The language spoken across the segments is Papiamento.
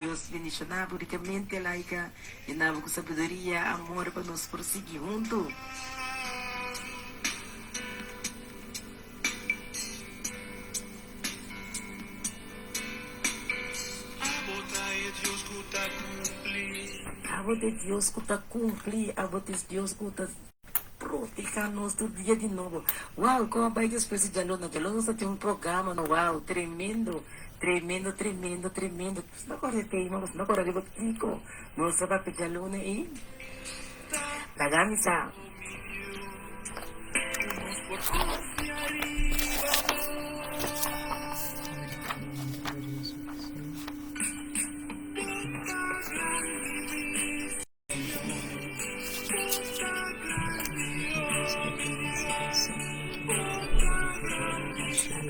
Dios bendiciona bo ricamente Laika, yena bo cu sabiduria, amor pa nos por sigui hunto. Abo ta e Dios cu ta cumpli. Abo ta e Dios cu ta cumpli, abo ta e Dios cu ta Protehá nos tur dia di nobo. Wow kon a bai despues di djaluna? Djaluna nos ta tin un programa no wow tremendo tremendo tremendo tremendo nos no kòrda e tema nos no kòrda riba kiko nos ta papia djaluna ei laga mi sa.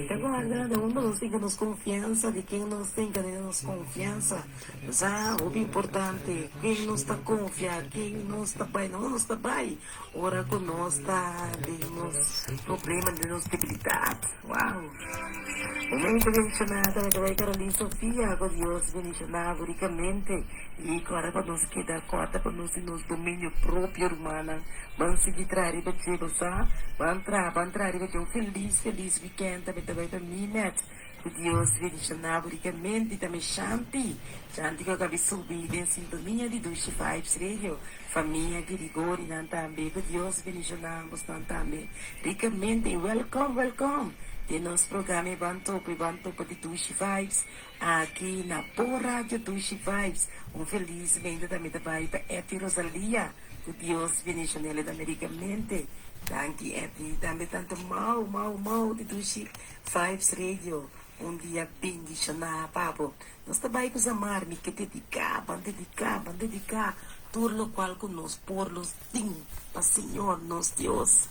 Ta guarda na unda nos tin nos confiansa, di ken nos tin ka nos confiansa. Sa hopi importante ken nos ta confia, ken nos ta bai, na unda nos ta bai ora cu nos ta den nos problema, den nos debilidad. Wow! Momento bendiciona ta bai Caroline Sofia, cu Dios bendiciona bo ricamente. I kòrda pa nos keda kòrda pa nos tin nos dominio propio, rumannan. Ban sigui traha riba dje, bo sa. Ban traha, ban traha riba dje. Un felis, felis wikènt tambe ta bai pa mi, Met. Ku Dios bendishoná bo rikamente. I tambe Shanti, Shanti ku a kabi subi den sintonia di Dushi Vibes Radio. Famia Girigorinan tambe, ku Dios bendishoná bosnan tambe rikamente. I wèlkòm, wèlkòm den nos programa e Ban Topa, e Ban Topa di Dushi Vibes. Aki na bo radio Dushi Vibes. Un felis meinta tambe ta bai pa Etty Rosalia. Ku Dios bendishonele tambe rikamente. Danki Etty. Tambe tanto Mau, Mau, Mau di Dushi Vibes Radio. Un dia bendishoná pa bo. Nos ta bai ku Zamar, mi ke dediká, ban dediká, ban dediká tur lokual ku nos por, nos tin pa Señor nos Dios.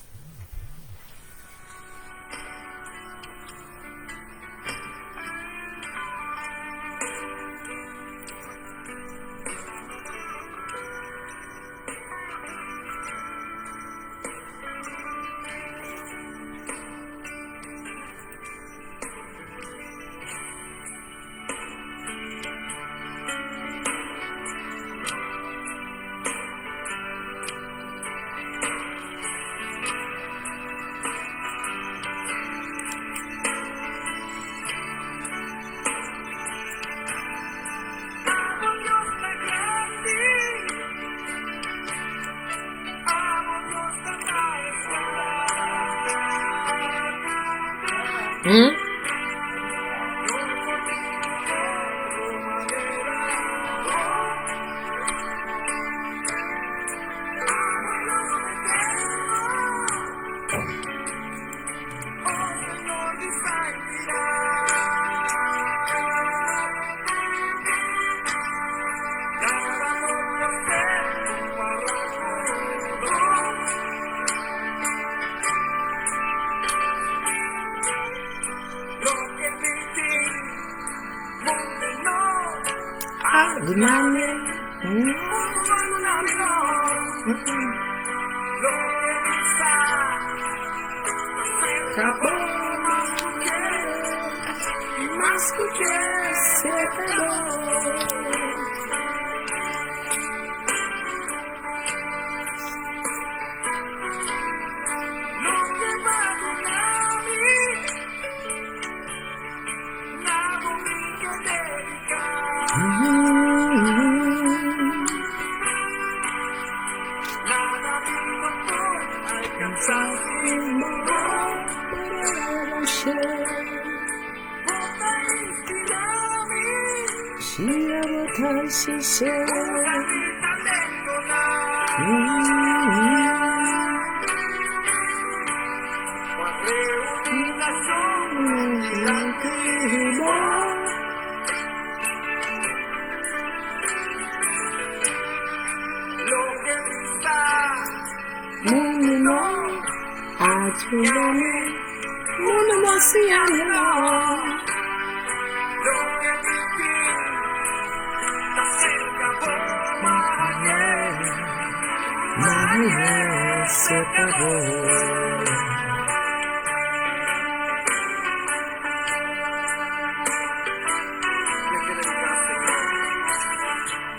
Hmm?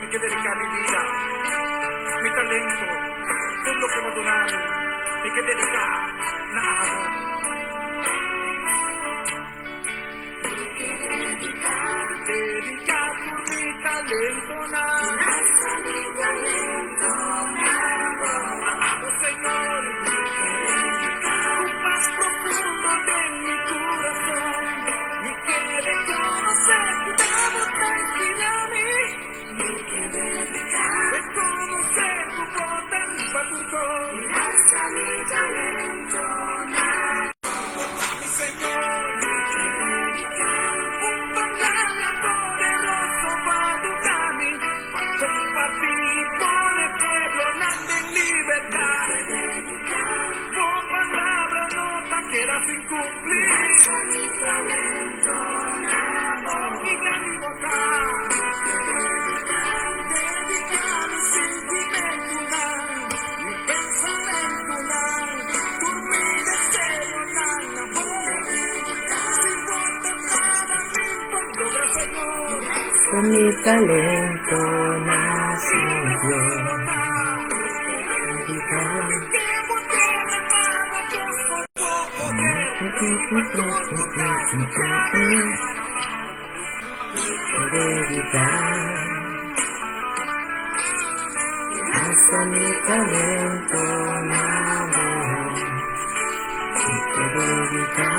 Mi ke dediká mi bida, mi talento, tur loke bo a duna mi, mi ke dediká na abo. Dediká tur mi talentonan na abo, Señor. Ku pas profundo den mi kurason, mi ke rekonosé ku abo ta inspirá mi. Rekonosé ku bo ta riba tur kos. Mi Señor, un palabra poderoso pa duda mi, pa comparti y pone pueblonan den libertad. Bo palabra no ta keda sin cumpli. Oh, ki grandi bo ta! Dedica mi sintimentunan, mi pensamentunan. Tur mi deseonan na bo. Si bo ta para mi pa logra, Señor. Ku mi talento na su Dios. Hasta mi talento na bo Mi ke dedica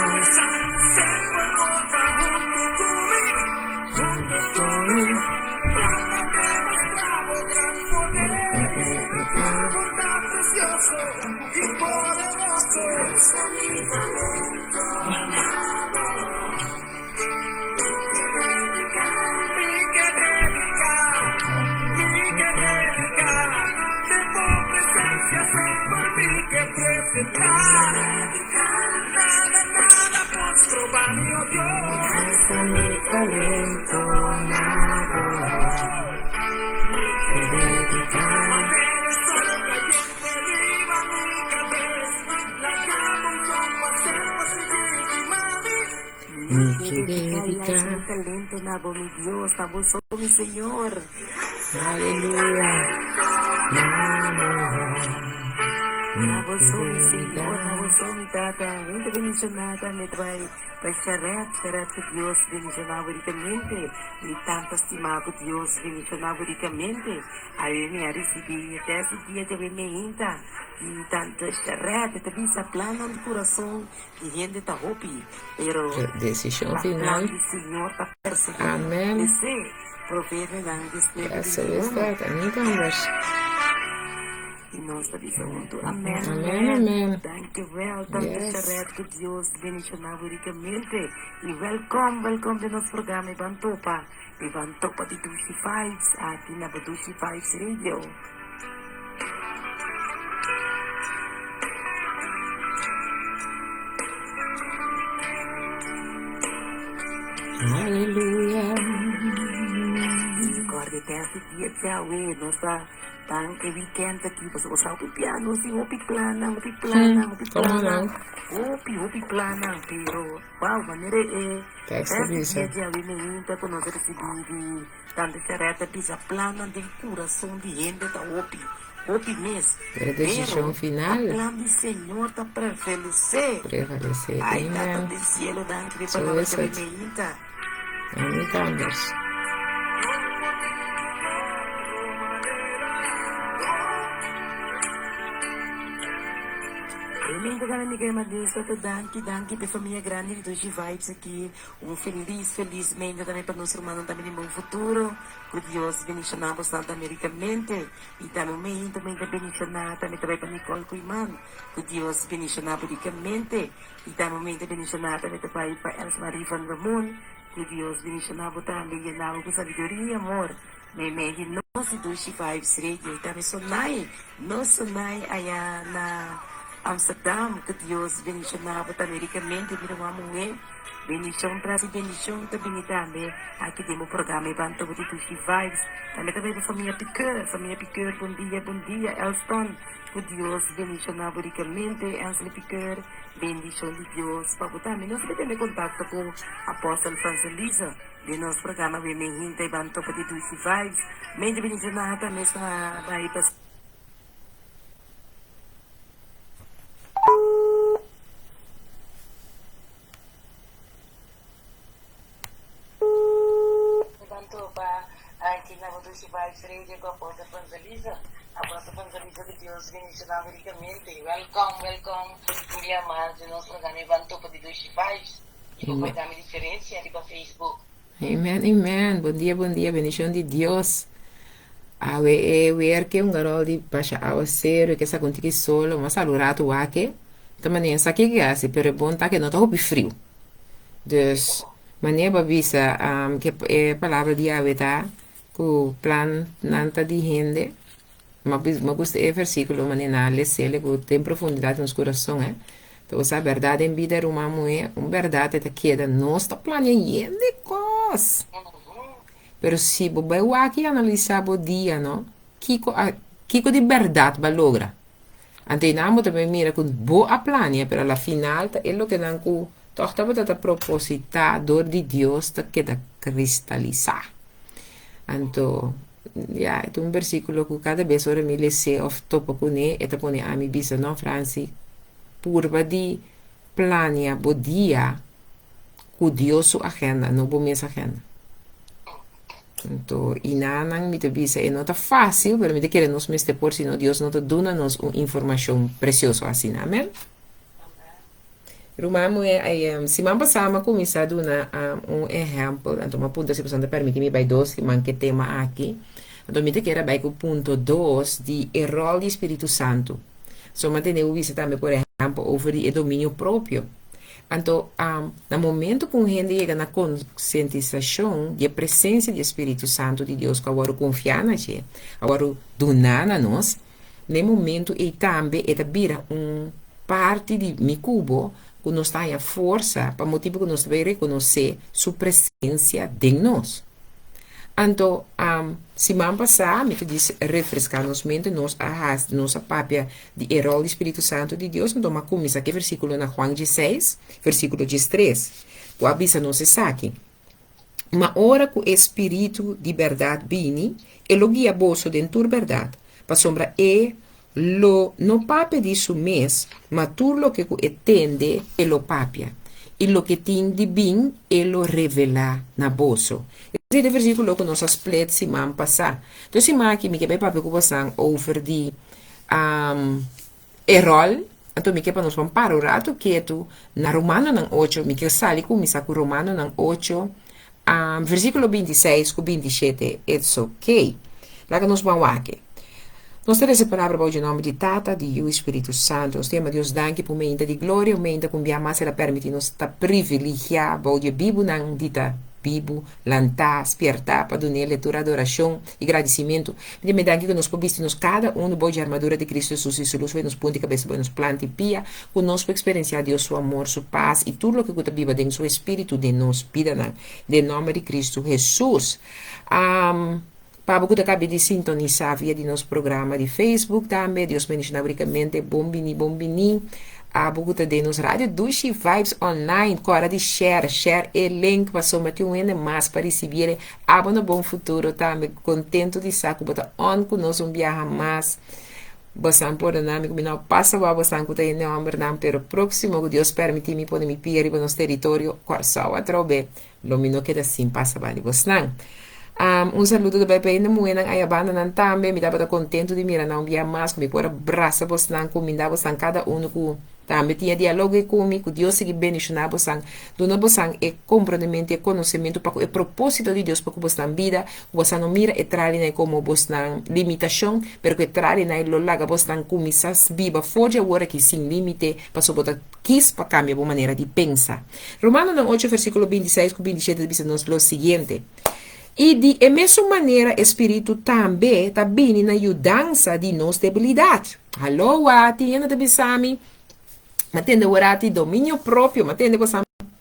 Junto cu mi. Hasta mi talento na bo Mi ke dedica. Mi ke dedica. Mi talento na bo, mi Dios, na bo so, mi Señor. Aleluya. Na bo. Na bo so, mi Señor, na bo so, mi Tata. Mi ta bendiciona tambe trae pa Sharet, Sharet ku Dios bendiciona bo ricamente. Mi tanta stima ku Dios bendiciona bo ricamente. Awe mi a ricibi e test di dia djawe meinta di tanta Sharet. E ta bisa plannan di curason di hende ta hopi, pero Desishon la plan final. di Señor ta persegui. Amen. P'esei, Proverbionan diesnuebe Ja, zo is bintiuno. dat. En niet anders. I nos ta bisa huntu, Amen, Amen, amen. amen. Dankjewel, Tante Yes. Sharet, ku Dios bendishoná bo rikamente. I welkom, welkom den nos programa E Ban Topa, E Ban Topa di Dushi Vibes, aki na bo Dushi Vibes Radio. Aleluya. Kòrda tèst di dia djawe, nos ta tan e weekend aki, pasobra bo sa hopi bia nos tin hopi plannan, hopi plannan, hopi Komo plannan, no? hopi, hopi plannan, pero wow, manera e Tèst ta tèst di bisa. dia djawe meinta ku nos a risibí di Tante Charette a bisa plannan den kurason di hende ta hopi, hopi mes, Pero pero desishon a final. plan di Señor ta prevalesé. Prevalesé. Ay, Tata Amen. den cielo, danki p'e So palabra is djawe it. meinta. En niet anders. Amen, ta mi kere Dios tata danki, danki p'e famia grandi di Dushi Vibes aki. Un felis felis meinta tambe pa nos rumannan tambe den bon futuro. Ku Dios bendishoná bosnan tambe rikamente. I tambe un meinta meinta bendishoná tambe ta bai pa Nicole Koeiman. Ku Dios bendishoná bo rikamente. I tambe un meinta bendishoná tambe ta bai pa Elsmarie van Ramon. Ku Dios bendishoná bo tambe i yená bo ku sabiduria i amor. Meimei di nos di Dushi Vibes Radio i tambe Sonai, nos Sonai aya na. Amsterdam, ku Dios bendishoná bo tambe rikamente mi ruman muhé. Bendishon tras di bendishon ta bini tambe aki den bo programa e Ban Tobo di Dushi Vibes. Tambe ta bai pa famia Pikeur, famia Pikeur bon dia bon dia Elston, ku Dios bendishoná bo rikamente Ensley Pikeur, bendishon di Dios pa bo tambe. Nos ta tene kontakto ku Apostel Francelisa den nos programa Weme Hinta e Ban Tobo di Dushi Vibes. Mente bendishoná tambe sa bai pa. Tanto pa aki na Dushi Vibes Radio ku Apostel Francelisa. Apostel Francelisa ku Dios bendiciona bo ricamente. Welcome, welcome un bia mas den nos programa e Ban Topa di Dushi Vibes y bo programa Diferencia riba Facebook. Amen, amen. Bon dia, bon dia. Bendicion di Dios. Awe e weer ke un garol di basha awacero, ke sa con tiki solo, mas alu rato wake. Ta manera sa ke ke hasi, pero e bon ta ke no ta hopi friu. Dus, manera bo a bisa um, ke e palabra di awe ta ku plan nan ta di hende. Ma ma gusta e versículo manera nan lesele ku den profundidad di nos kurason, eh. Ta bo sa berdad den bida ruman muhé, un berdad e ta keda, nos ta plania yen di kos. Pero si bo bai wak i analisá bo dia no, kiko a kiko di bèrdat bo a logra? Anto einan bo ta bai mira ku bo a plania, pero a la final ta e lokenan ku tòg tabata ta propositá dor di Dios ta keda kristalisá. Anto, ya, e ta un bersíkulo ku kada bes ora mi les'é òf topa kuné, e ta pone ami bisa, No, Franci, purba di plania bo dia ku Dios su agenda, no bo mes agenda. Anto, i nanan mi ta bisa e no ta fácil, pero mi ta kere nos mester por, sino Dios no ta duna nos un informashon presioso asina. Amen? Ruman muhé, siman pasá mi a kuminsá duna un ehèmpel, anto mi a puntra si boso ta permití mi bai dos siman ku e tema aki. Anto mi ta kere bai ku punto dos di e ròl di Spiritu Santu. So mi a tende bo bisa tambe por ehèmpel over di e dominio propio. Anto, na momento ku un hende yega na konsientisashon di e presensia di e Spiritu Santu di Dios ku a wòrdu konfiá na dje, a wòrdu duná na nos, na e momento ei tambe e ta bira un parti di mi ku bo ku nos ta haña forsa pa motibu ku nos ta bai rekonosé su presensia den nos. Anto, siman pasá mi ta djis refreská nos mente, nos a hasi, nos a papia di e ròl di Spiritu Santu di Dios, anto mi a kuminsá ku e versíkulo na Juan diesseis, versíkulo diestres, ku a bisa nos esaki, Ma ora ku e Spiritu di bèrdat bini, e lo guia boso den tur bèrdat, pasobra e lo no papia di su mes, ma tur loke ku e tende e lo papia, i loke tin di bin e lo revelá na boso. Esei ta e versíkulo ku nos a split siman pasá. Entonces siman aki mi ke bai papia ku bosan over di e ròl, anto mi ke pa nos ban para un ratu ketu na Romanonan ocho, mi ke sali kuminsá ku Romanonan ocho, versíkulo 26 ku 27, it's okay. Laga nos ban wak. Nos ta resa e palabra bou dje nòmber di Tata, di Yu i Spiritu Santu. Nos ta yama Dios danki pa un meinta di gloria, un meinta ku un bia mas el a permití nos ta privilegiá bou dje bibunan di ta bibu, lantá, spiertá pa dun'é letura, adorashon i gradisimentu. Mi ta yama danki ku nos por bisti nos kada unu bou dje armadura di Kristu Hesus i su lus bai nos punta i kabesa bai nos planta i pia, ku nos por eksperensiá Dios su amor, su pas i tur loke ku ta biba den su Espíritu den nos bidanan. Den nòmber di Kristu Hesus. Am. Pa bo ku ta kabi di sintonisá via di nos programa di Facebook tambe, Dios bendishoná bo rikamente. Bon bini, bon bini. Abo ku ta den nos Radio Dushi Vibes Online, kòrda di share, share e link pasobra tin un hende mas pa risibié. Abo na bon futuro tambe, kontentu di sa ku bo ta on ku nos un biaha mas. Bosan pordona mi ku mi no pasa wou bosan ku ta hende hòmbernan, pero próksimo ku Dios pèrmití mi pone mi pia riba nos teritorio Kòrsou atrobe. Lo mi no keda sin pasa banda di bosnan. Un saludo ta bai pa hende muhénan aya bandanan tambe. Mi tabata kontentu di mira nan un bia mas ku mi por a brasa bosnan, kuminda bosnan kada unu ku tambe tin e dialogo ei ku mi. Ku Dios sigui bendishoná bosan, duna bosan e komprondementu i e konosementu pa ku e propósito di Dios pa ku bosnan bida, ku bosan no mira e tralinan ei komo bosnan limitashon, pero ku e tralinan ei lo laga bosnan kuminsá biba for di awor aki sin límite, pasobra bo ta kis pa kambia bo manera di pensa. Romanonan ocho versíkulo 26 ku 27 ta bisa nos lo siguiente, I di e mesun manera e Spiritu tambe ta bini na yudansa di nos debilidat. Haloa, tin hende ta bisa mi, M'a tende orati dominio propio, m'a tende ku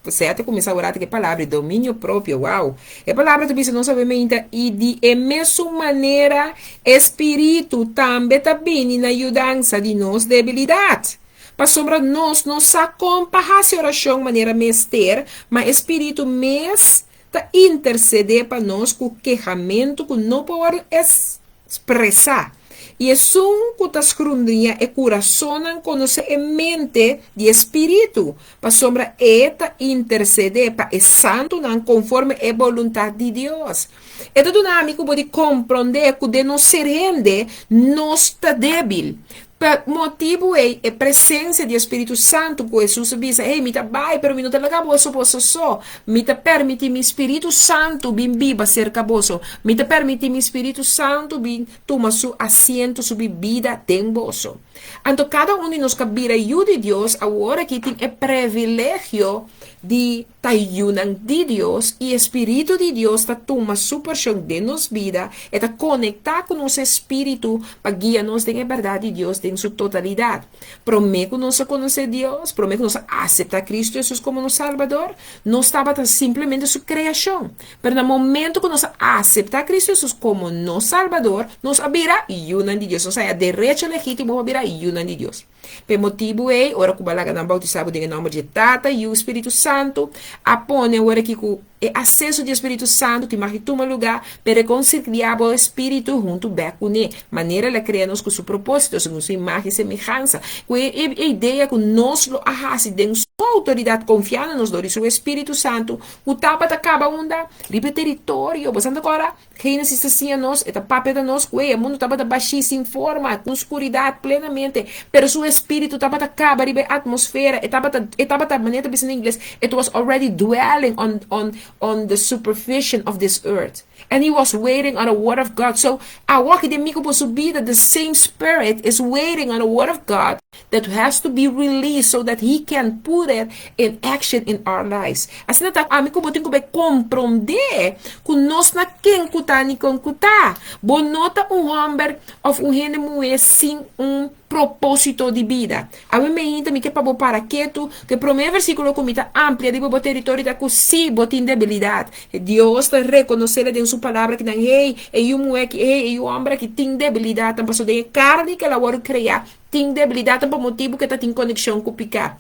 sea te kuminsá orati ku e palabra dominio propio, wow! E palabra ta bisa nos awe i di e mesun manera e Spiritu tambe ta bini na yudansa di nos debilidat. Pasobra nos no sa kon pa hasi orashon manera mester, ma e Spiritu mes ta intersedé pa nos ku kehamentu ku no por ekspresá. I esun ku ta skrundriñá e kurasonnan konosé e mente di e Spiritu, pasobra e ta intersedé pa e santunan konforme e boluntat di Dios. E ta duna ami ku bo di komprondé ku den nos ser hende nos ta débil. Pa motibu ei, e presensia di e Spiritu Santu ku Hesus a bisa, Hey, mi ta bai, pero mi no ta laga boso boso so. Mi ta permití mi Spiritu Santu bin biba serka boso. Mi ta permití mi Spiritu Santu bin tuma su asiento, su bibida den boso. Anto kada un di nos ku a bira yu di Dios awor aki tin e privilegio di ta yunan di Dios i e Spiritu di Dios ta tuma su porshon den nos bida, e ta konektá ku nos espíritu pa guia nos den e bèrdat di Dios den su totalidat. Promé ku nos a konosé Dios, promé ku nos a aseptá Kristu Hesus komo nos Salbador, nos tabata simplemente su kreashon. Pero na momento ku nos a aseptá Kristu Hesus komo nos Salbador, nos a bira yunan di Dios. Nos a haña derecho legítimo pa bira yunan di Dios. P'e motibu ei, ora ku bo a laga nan boutisá bo den e nòmber dje Tata, Yu i Spiritu Santu, a pone awor aki ku e aseso di e Spiritu Santu tin mag di tuma lugá p'e rekonsiliá bo espíritu huntu bèk kuné, manera el a krea nos ku su propósito, segun su imágen i semehansa, ku e idea ku nos lo a hasi den su outoridat konfiando nos dor di su Espíritu Santu, ku tabata kaba unda? Riba e teritorio. Bo sa ta kòrda? Génesis ta siña nos, e ta papia ta nos ku e mundu tabata bashí, sin forma, ku skuridat plenamente, pero su espíritu tabata kaba riba e atmosfera, e tabata, e tabata, manera ta bisa na ingles, it was already dwelling on, on, on the superficie of this earth. And he was waiting on the word of God. So, awor aki den mi ku boso bida, the same spirit is waiting on the word of God that has to be released so that he can put it in action in our lives. Asina ta ami ku bo tin ku bai komprondé ku nos na ken ku ta ni kon ku ta. Bo no ta un hòmber òf un hende muhé sin un propósito di bida. Awe meinta mi ke pa bo para ketu ku e promé versíkulo ku mi ta amplia riba bo teritorio ta ku si bo tin debilidat. Dios ta rekonosé den su palabra kinan, hey, e yu muhé aki, hey, e yu hòmber aki tin debilidatnan pasobra den e karni ku el a wòrdu kreá tin debilidatnan pa motibu ku e ta tin konekshon ku piká.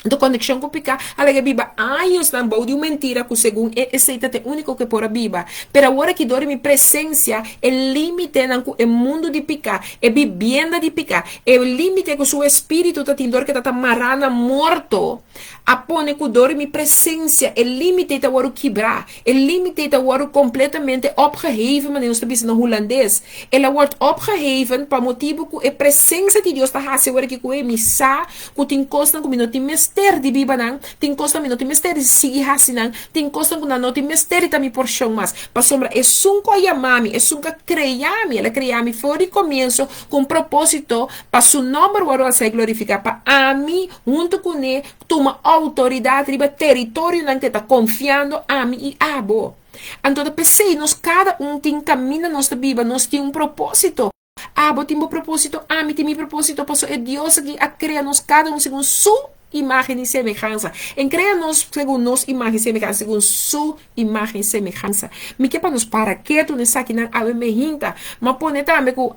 Anto konekshon ku piká a laga e biba añosnan bou di un mentira ku segun e esei ta te úniko ku e por a biba. Pero awor aki dor di mi presensia e límitenan ku e mundu di piká, e bibienda di piká, e límite ku su espíritu ta tin dor ku e ta ta mará na morto, a pone ku dor di mi presensia e límite ta wòrdu kibrá, e límite ta wòrdu kompletamente opgeheven, manera nos ta bisa na hulandes. El a wòrdu opgeheven pa motibu ku e presensia di Dios ta hasi awor aki ku e mi sa ku tin kosnan ku mi no tin mester di biba nan, tin kosnan mi no tin mester di sigui hasi nan, tin kosnan ku nan no tin mester di ta mi porshon mas. Pasobra esun ku a yama mi, esun ku a krea mi, el a krea mi for di komienso ku un propósito pa su nòmber wòrdu a ser glorifiká, pa ami huntu kuné tuma outoridat riba teritorionan ku e ta konfiando ami i abo. Anto ta p'esei nos kada un tin kaminda nos ta biba, nos tin un propósito. Abo tin bo propósito, ami tin mi propósito, pasobra e Dios aki a krea nos kada un segun su imágen i semehansa. En krea nos segun nos imágen i semehansa, segun su imágen i semehansa. Mi ke pa nos para ketu na esakinan awe mehinta. M'a pone tambe ku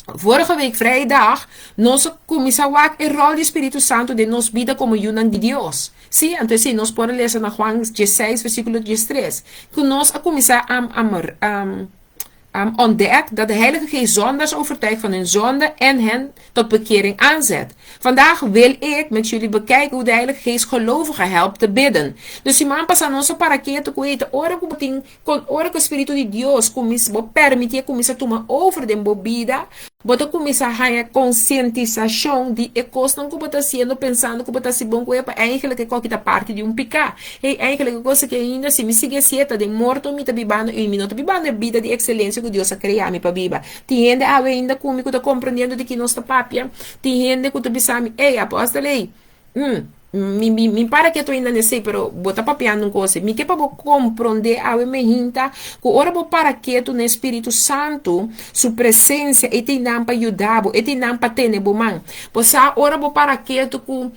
Vorige week vrijdag nos a kuminsá wak e ròl di Spiritu Santu den nos bida komo yunan di Dios. Sí, anto esei nos por a lesa na Juan diesseis versíkulo diestres, ku nos a kuminsá ontdek dat de Heilige Geest zondaars overtuigt van hun zonde en hen tot bekering aanzet. Vandaag wil ik met jullie bekijken hoe de Heilige Geest gelovigen helpt te bidden. Dus siman pasá nos a para ketu ku ei ta ora ku bo tin Kon ora ku e spiritu di Dios kuminsá, bo permití e kuminsá tuma over den bo bida, bo ta kuminsá haña konsientisashon di e kosnan ku bo ta hasiendo pensando ku bo ta hasi bon ku e, pa eigenlik e kos aki ta parti di un piká. Hey, eigenlik e kos aki ainda si mi sigui hasié ta den morto mi ta bibando i mi no ta bibando e bida di ekselensia ku Dios a krea mi pa biba. Tin hende awe ainda ku mi ku ta komprendiendo di ki nos ta papia. Tin hende ku ta bisa mi, Ey, apòstel, ey, mm. Mi mi mi para ketu ainda n'esei, pero bo ta papiando un kos. Mi ke pa bo komprondé awe mehinta ku ora bo para ketu na e Spiritu Santu su presensia, e tin nan pa yuda bo, e tin nan pa tene bo man. Bo sa ora bo para ketu ku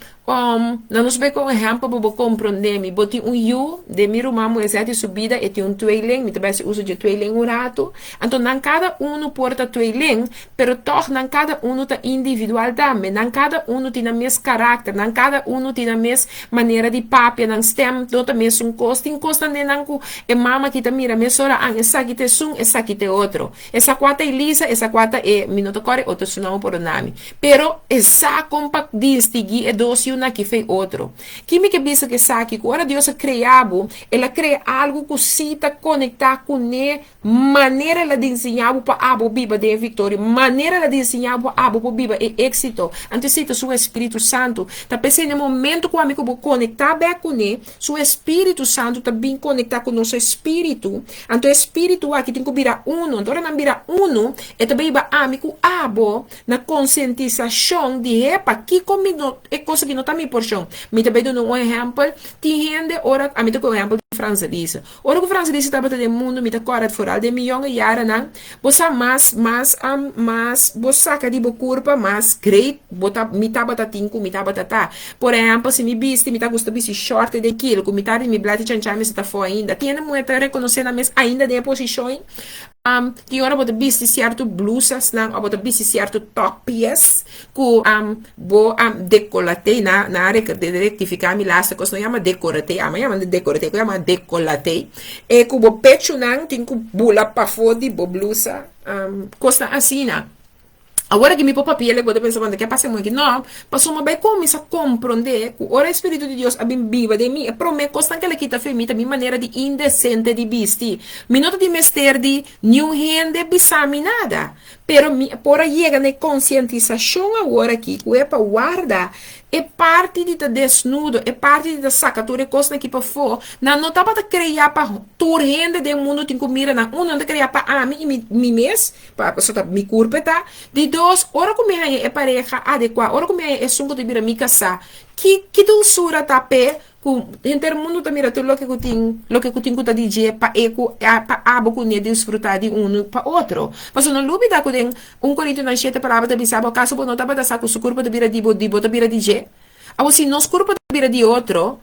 na nos bai ku un ehèmpel pa bo komprondé mi. Bo tin un yu, den mi ruman Moisés di su bida e tin un tweeling, mi ta bai hasi uso dje tweeling un ratu. Anto nan kada unu por ta tweeling, Pero tòg nan kada unu ta individual tambe. Nan kada unu tin nan mes karakter, nan kada unu tin nan mes manera di papia, nan stèm no ta mesun kos. Tin kosnan den nan ku e mama aki ta mira mesora, an esaki ta esun, esaki ta e otro. Esa kua ta Elisa, esa kua ta e, mi no ta kòrda e otro su nòmber por nami. Pero e sa kon pa distinguí e dos yunan aki fei otro. Ki mi ke bisa ku esaki? Ku ora Dios a krea bo, El a krea algu ku sí ta konektá kuné. Manera el a dinsiñá bo pa abo biba den e viktoria, manera el a dinsiñá bo pa abo por biba e éksito. Anto esei ta su Espíritu Santu. Ta p'esei na e momento ku ami ku bo konektá bèk kuné, su Espíritu Santu ta bin konektá ku nos espíritu. Anto e espíritu aki tin ku bira unu. Anto ora nan bira unu, e ta biba ami ku abo na konsientisashon di, Hepa, kiko mi no, e kos aki no ta mi porshon. Mi ta bai duna un ehèmpel. Tin hende ora, ami ta ku un ehèmpel di Frans Elisa. Ora ku Frans Lisi tabata den mundu mi ta kòrda foral den mi yonge yaranan, bo sa mas mas mas bo saka di bo kurpa mas great bo ta mi tabata tin ku mi tabata ta. Por ehèmpel si mi bisti mi ta gusta bisti shòrt den kil ku mi ta di mi blati chanchan mester ta afó ainda. Tin hende muhé ta rekonosé nan mes ainda den e posishon. Tin ora bo ta bisti sierto blusasnan òf bo ta bisti sierto tòpjes ku bo dekolat'é. Na na rektifiká mi laste kos no yama dekorat'é, amo yama dekorat'é ku yama dekolat'é. E ku bo pechunan tin ku bula pafó di bo blusa, kosnan asina. Awor aki mi por papia lek bo ta pensa wanta ke a pasa moe aki. No, pasobra mi bai kuminsá komprondé ku ora e Spiritu di Dios a bin biba den mi, e promé kosnan ku el a kita fe mi ta mi manera di indesente di bisti. Mi no ta tin mester di niun hende bisa mi nada, pero mi por a yega na e konsientisashon awor aki ku e pa warda E parti di ta desnudo, e parti di ta saka tur e kosnan aki pafó, nan no tabata kreá pa tur hende den mundu tin ku mira nan. Uno, nan ta kreá pa ami i mi mi mes, pa pasobra ta mi kurpa e ta. Di dos, ora ku mi haña e pareha adekuá, ora ku mi haña esun ku ta bira mi kasá, ki ki dulsura ta p'e Ku henter mundu ta mira tur loke ku tin, loke ku tin ku ta di dje pa e ku pa abo ku ne disfrutá di unu pa otro. Pasobra no lubidá ku den un Korintionan shete palabra ta bisa bo, Akaso bo no tabata sa ku su kurpo ta bira di bo, di bo ta bira di dje? Awor si nos kurpo ta bira di otro,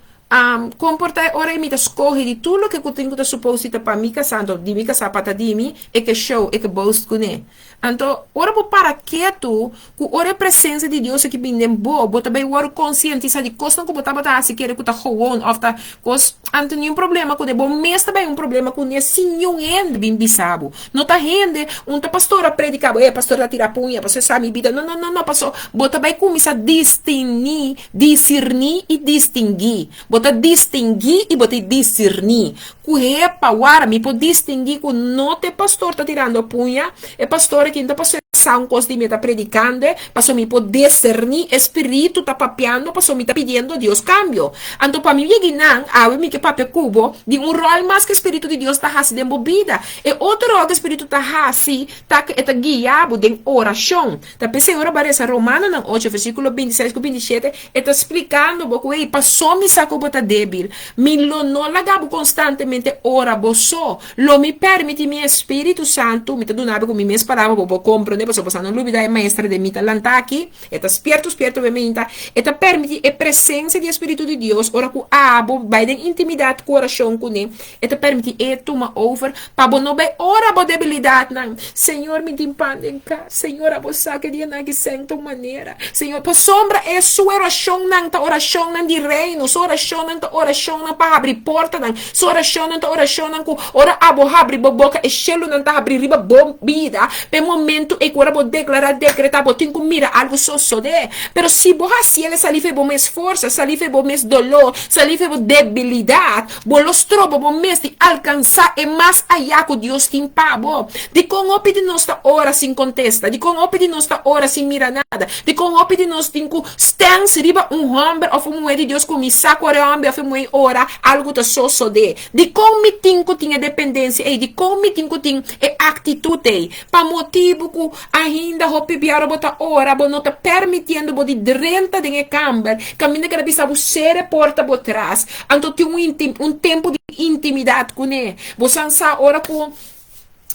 kon por ta e ora ei mi ta skohe di tur loke ku tin ku ta supos di ta pa mi kasá, anto di mi kasá pa ta di mi, e ke show, e ke boast kuné? Anto, ora bo para ketu ku ora e presensia di Dios aki bin den bo, bo ta bai wòrdu konsientisá di kosnan ku bo tabata hasi kere ku ta gewoon òf ta kos. Anto niun problema kuné. Bo mes ta bai un problema kuné sin niun hende bin bisa bo. No ta hende, un ta pastor a prediká bo, e pastor ta tira puña, pastor sa mi bida. No, no, no, no, paso bo ta bai kuminsá distiní, disirní i distinguí. Bo ta distinguí i bo ta disirní. Ku hepa, wara, mi por distinguí ku no ta e pastor ta tirando puña, e pastor aki no ta pastor sa un kos di mi e ta predikando e, pasobra mi por diserní e spiritu ta papiando pasobra mi ta pidiendo Dios kambio. Anto pa mi yegi nan, awe mi ke papia ku bo di un ròl mas ku e spiritu di Dios ta hasi den bo bida. E otro ròl ku e spiritu ta hasi ta ku e ta guia bo den orashon. Ta p'esei ora bo a resa Romanonan ocho versíkulo bintiseis ku bintishete, E ta splikando bo ku, Ey, pasó mi sa ku bo ta débil. Mi lo no laga bo konstantemente ora bo so. Lo mi pèrmití mi Espíritu Santu, mi ta duna bo ku mi mes palabra, bo por komprondé, pasobra bo sa no lubidá e maestra den mi ta lantá aki, e ta spierto spierto be meinta. E ta pèrmití e presensia di e Spiritu di Dios ora ku abo bai den intimidat ku orashon kuné. E ta permití e tuma over pa bo no bai ora bo debilidatnan. Señor, mi tin pan den kas. Señor, abo sa ke dianan aki sèn ta un manera. Señor, pasobra e su orashonnan ta orashonnan di reino. Su orashonnan ta orashonnan pa habri portanan. Su orashonnan ta orashonnan ku ora abo habri bo boka e shelunan ta habri riba bo bida. Pa e momentu ei ku ora bo deklará, dekretá, bo tin ku mira algu sosodé. Pero si bo hasiel e salí for bo mes forsa, salí for bo mes doló, salí for bo debilidat, Bo lo stroba bo mes di alkansá e mas ayá ku Dios tin pa bo. Dikon hopi di nos ta ora sin kontesta? Dikon hopi di nos ta ora sin mira nada? nada. Dikon hopi di nos tin ku stèns riba un hòmber òf un muhé di Dios ku mi sa ku ora e hòmber òf e muhé ora, algu ta sosodé? Dikon mi tin ku tin e dependensia ei? Dikon mi tin ku tin e aktitut ei? Pa motibu ku ainda hopi bia ora bo ta ora, bo no ta permitiendo bo di drenta den e kamber kaminda ku el a bisa bo sera e porta bo tras. Anto tin un un tempu di intimidat kuné. Bo san sa ora ku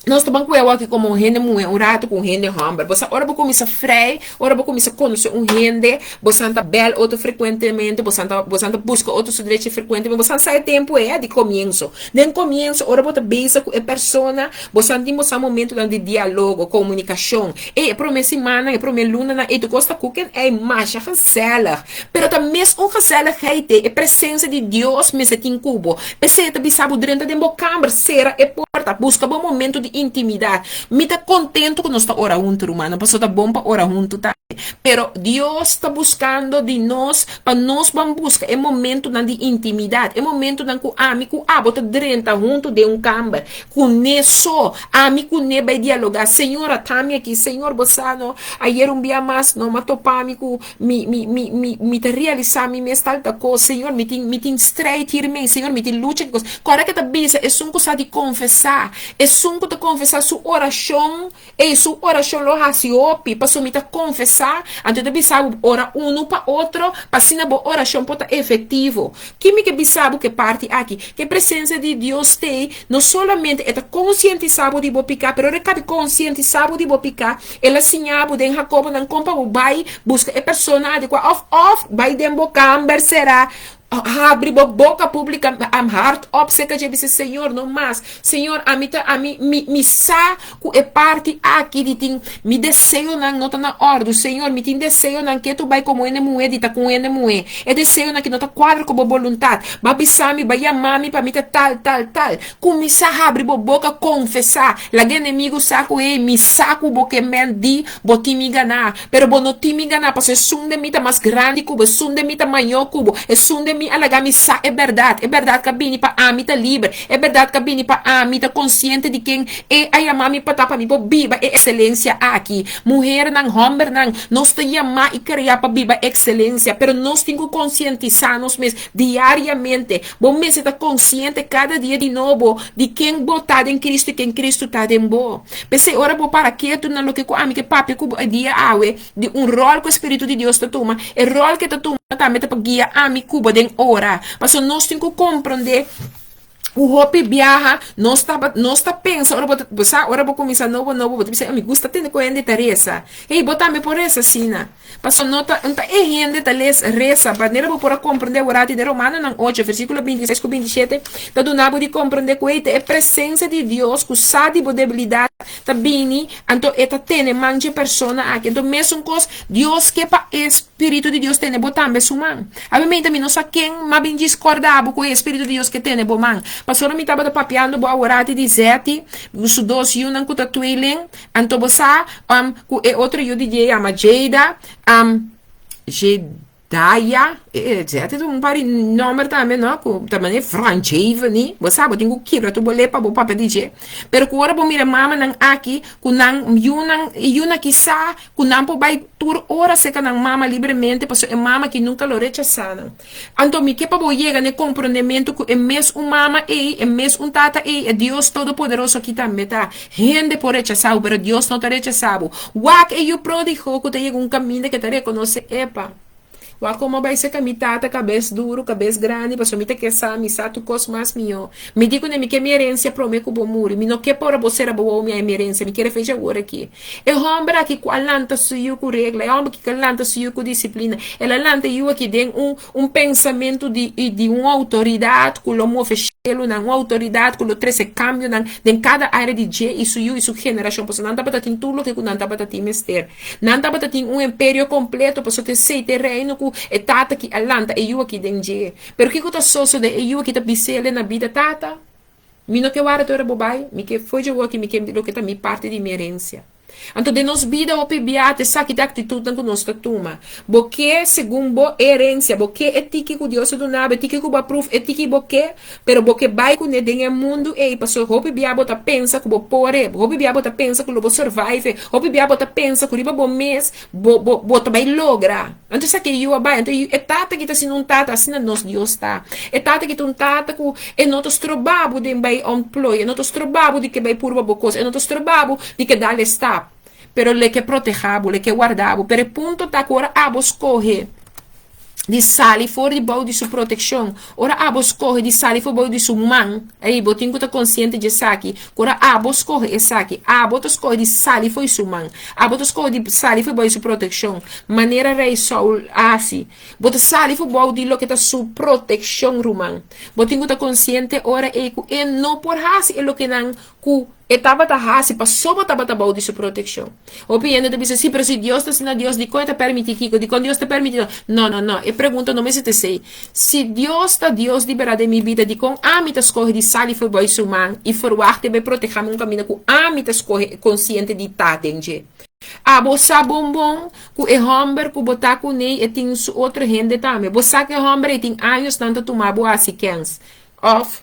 nos ta ban ku e awor komo un hende muhé un ratu ku un hende hòmber. Bo sa ora bo kuminsá frei, ora bo kuminsá konosé un hende, bo san ta bèl otro frekuentemente, bo san ta bo san ta buska otro su drechi frekuentemente, bo san sa e tempu ei di komienso. Den komienso ora bo ta bisa ku e persona, bo san tin bo sa momentunan di dialogo, komunikashon. Ey, e promé simannan, e promé lunanan, ey tur kos ta kuken, ey masha gezellig. Pero ta mes un gezelligheid ei, e presensia di Dios mester tin ku bo. P'esei e ta bisa bo drenta den bo kamber, sera e porta, buska bo momento di intimidat. Mi ta kontentu ku nos ta ora huntu, rumannan, pasobra ta bon pa ora huntu tambe. Pero Dios ta buskando di nos pa nos ban buska e momentunan di intimidat, e momentunan ku ami ku abo ta drenta huntu den un kamber, Kuné so, ami kuné bai dialogá. Señor, ata mi aki. Señor, bo sa no, ayer un bia mas no m'a topa mi ku mi, mi, mi, mi, mi ta realisá mi mes tal ta kos. Señor, mi tin, mi tin strijd hiermee. Señor, mi tin lucha ki kos. Kòrda ke ta bisa, esun ku sa di konfesá, esun ku ta konfesá su orashon, Ey, su orashon lo hasi hopi, pasobra mi ta konfesá, anto e ta bisa bo ora unu pa otro, pa asina bo orashon por ta efektivo. Ki mi ke bisa bo ku e parti aki? Ku e presensia di Dios t'ei, no solamente e ta konsientisá bo di bo piká, pero ora e kabi konsientisá bo di bo piká, el a siña bo den Hakobonan kon pa bo bai buska e persona adekuá òf òf bai den bo kamber será Habri bo boka publica am hard op seca dje bisa Señor no mas Señor ami ta ami mi mi sa cu e parti aki di tin mi deseonan no ta na ordu Señor mi tin deseonan ke tu bay como hende muhe di ta cu hende muhe e deseonan ki no ta cuadra cu bo boluntad ba bisa mi ba yama mi pa mi ta tal tal tal cuminsa habri bo boka confesa laga enemigo sa cu hey mi sa cu bo ke men di bo tin mi gana Pero bo no tin mi ganá, pasobra esun den mi ta mas grandi ku bo, esun den mi ta mayor ku bo, esun den mi a laga mi sa e bèrdat, e bèrdat ku a bini pa ami ta liber, e bèrdat ku a bini pa ami ta konsiente di ken E a yama mi pa ta, pa mi por biba e ekselensia aki. Muhernan, hòmbernan, nos ta yamá i kreá pa biba ekselensia, pero nos tin ku konsientisá nos mes diariamente. Bo mester ta konsiente kada dia di nobo di ken bo ta den Kristu i ken Kristu ta den bo. P'esei ora bo para ketu na loke ku ami ke papia ku bo e dia awe di un ròl ku e Spiritu di Dios ta tuma, e ròl ku e ta tuma tambe ta pa guia ami ku bo den ora. Pasobra nos tin ku komprondé ku hopi biaha nos ta nos ta pensa ora bo ta bo sa ora bo kuminsá nobo nobo bo ta bisa mi gusta tende ku hende ta resa. Hey bo tambe por resa asina. Pasobra no ta no ta e hende ta les resa manera bo por a komprondé aworati den Romanonan ocho versíkulo 26 ku 27 ta duna bo di komprondé ku ei ta e presensia di Dios ku sa di bo debilidat ta bini anto e ta tene man dje persona aki. Anto mesun kos Dios ke pa e Spiritu di Dios tene bo tambe su man. Awe meinta mi no sa ken m'a bin djis kòrda bo ku e Spiritu di Dios ke tene bo man. Pasobra mi tabata papiando bo aworati di Zeti su dos yunan ku ta tweeling, anto bo sa ku e otro yu di dje yama Jada, Jedaya, e Zeti ta un par di nòmber tambe no, ku ta manera Francheve ni, bo sa bo tin ku kibra tur bo lep pa bo papia di dje. Pero ku ora bo mira mamanan aki ku nan yunan, e yunan aki sa ku nan por bai tur ora serka nan mama libremente pasobra e mama aki nunka lo rechasá nan. Anto mi ke pa bo yega na e komprondementu ku e mes un mama ei, e mes un tata ei, e Dios Todopoderoso aki tambe ta. Hende por rechasá bo, pero Dios no ta rechasá bo. Wak e yu pródigo ku ta yega un kaminda ku e ta rekonosé, Epa! Wak komo bai serka mi tata kabes duru, kabes grandi, pasobra mi ta ke sa, mi sa tur kos mas mihó. Mi di kuné, mi ke mi herensia promé ku bo muri. Mi no ke pa ora bo sera bo wou mi a e mi herensia, mi kere fecha awor aki. E hòmber aki ku a lanta su yu ku regla, e hòmber ki a lanta su yu ku disiplina, el a lanta e yu aki den un un pensamentu di di un outoridat ku lo move shelunan, un outoridat ku lo trese kambionan den kada área di dje i su yu i su generashon, pasobra nan tabata tin tur loke ku nan tabata tin mester. Nan tabata tin un imperio kompleto, pasobra esei ta e reino ku e tata ki a lanta e yu aki den dje. Pero kiko ta sosodé? E yu aki ta bis'el na bida, Tata, mi no ke wara te ora bo bai, mi ke fo'i dje wou aki, mi ke loke ta mi parti di mi herensia. Anto den nos bida hopi bia ta esaki ta aktitutnan ku nos ta tuma. Bo ke segun bo herensia, bo ke e tiki ku Dios a duna bo, e tiki ku bo a pruf, e tiki bo ke, pero bo ke bai kuné den e mundu ei pasobra hopi bia bo ta pensa ku bo por e, hopi bia bo ta pensa ku lo bo survive, hopi bia bo ta pensa ku riba bo mes bo bo bo ta bai logra. Anto esaki e yu a bai. Anto e tata ki ta asina un tata, asina nos Dios ta. E tata ki ta un tata ku e no ta stroba bo den bai ontplooi, e no ta stroba bo di ke bai purba bo kos, e no ta stroba bo di ke dal e stap. Pero lo e ke proteha bo, lo e ke warda bo. Pero e punto ta ku ora abo skohe di sali for di bou di su protekshon, ora abo skohe di sali for bou di su man, ei, bo tin ku ta konsiente di esaki, ku ora abo skohe esaki, abo ta skohe di sali for di su man, abo ta skohe di sali for bou di su protekshon, manera Rei Saul a hasi. Bo ta sali for bou di loke ta su protekshon, ruman. Bo tin ku ta konsiente ora ei ku e no por hasi e lokenan ku e tabata hasi pasobra tabata bou di su protekshon. Hopi hende ta bisa, Sí, pero si Dios ta asina Dios, dikon e ta permití kiko? Dikon Dios ta permití no? No, no, no. E pregunta no mester ta esei. Si Dios ta Dios di bèrdat den mi bida, dikon ami ta skohe di sali for bou su man i ferwagt e bai protehá mi un kaminda ku ami ta skohe konsiente di ta den dje? Abo sa bon bon ku e hòmber ku bo ta kuné e tin su otro hende tambe. Bo sa ku e hòmber ei tin años nan ta tuma bo hasi kèns òf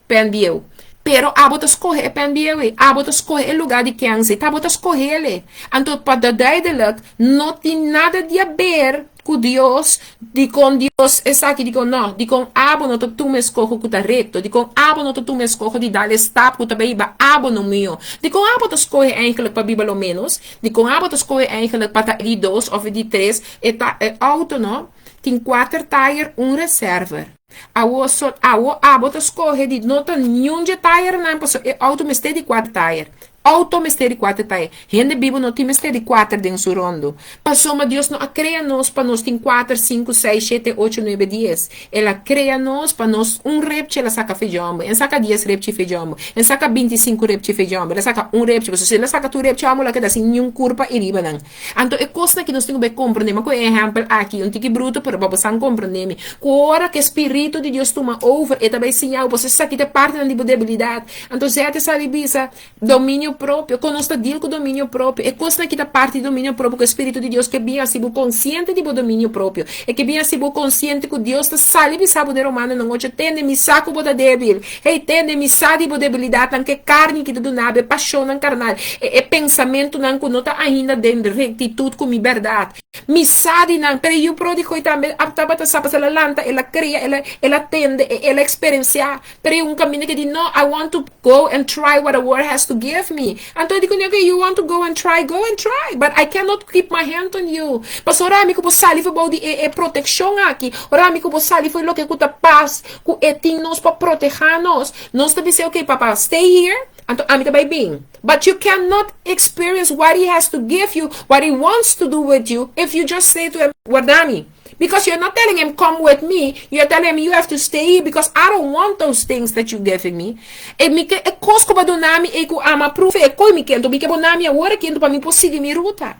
Pen bieu. Pero abo ta skohe e pen bieu ei. Abo ta skohe e lugá di kèns ei. Ta bo ta skohel e. Anto pa ta duidelijk, no tin nada di haber ku Dios, dikon Dios esaki, dikon no. Dikon abo no ta tuma e skoho ku ta rekto. Dikon abo no ta tuma e skoho di dal e stap ku ta bai hiba abo no mihó. Dikon abo ta skohe eigenlijk pa biba lo ménos. Dikon abo ta skohe eigenlijk pa ta e di dos òf e di tres. E ta e outo no tin kuater tayer, un reserver. Awo so awo abo ta skohe di no ta niun dje tayernan pasobra e outo mester di kuater tayer. Outo mester di kuater tayer. Hende bibu no tin mester di kuater den su rondo. Pasobra Dios no a krea nos pa nos tin kuater, sinku, seis, shete, ocho, nuebe, dies. El a krea nos pa nos un repchi el a saka fejòmbe. El saka dies repchi fejòmbe. El saka bintisinku repchi fejòmbe. El a saka un repchi pasobra si el a saka tur repchi òmbe lo a keda sin niun kurpa i riba nan. Anto e kosnan ki nos tin ku bai komprendé, mi a kohe e ehèmpel aki, un tiki bruto, pero pa bo san komprendé mi, ku ora ku e Spiritu di Dios tuma over, e ta bai siña bo, pasobra esaki ta e partinan di bo debilidat. Anto Zete sa di bisa, Dominio propio, kon nos ta deal ku dominio propio? E kosnan ki ta parti di dominio propio ku e Spiritu di Dios ke bin hasi bo konsiente di bo dominio propio. E ke bin hasi bo konsiente ku Dios ta sali bisa bo den Romanonan ocho, Tende, mi sa ku bo ta debil. Hey, tende, mi sa di bo debilidatnan, ku e karni ki ta duna bo, e pashonnan karnal, e e pensamentunan ku no ta ainda den rektitut ku mi bèrdat. Mi sa di nan. Pero e yu pródigo ei tambe a tabata sa, pasobra el a lanta, el a kria, el a el a tende, el a eksperensiá. Pero e un kaminda ku e di, No, I want to go and try what the world has to give me. Anto e di kuné, Okay, you want to go and try, go and try, but I cannot keep my hand on you. Pasobra ora mi ku bo sali for bou di e e protekshon aki, ora mi ku bo sali for loke ku ta pas, ku e tin nos pa protehá nos, nos ta bis'é, ok, papa, stay here, anto ami ta bai bin. But you cannot experience what he has to give you, what he wants to do with you, if you just say to him, warda mi. Because you're not telling him, come with me, you're telling him, you have to stay here because I don't want those things that you giving me. E mi ke e kos ku bo a duna mi ei ku ami a prove e koi mi ke, anto mi ke bo na mi awor aki, anto pa mi por sigui mi ruta.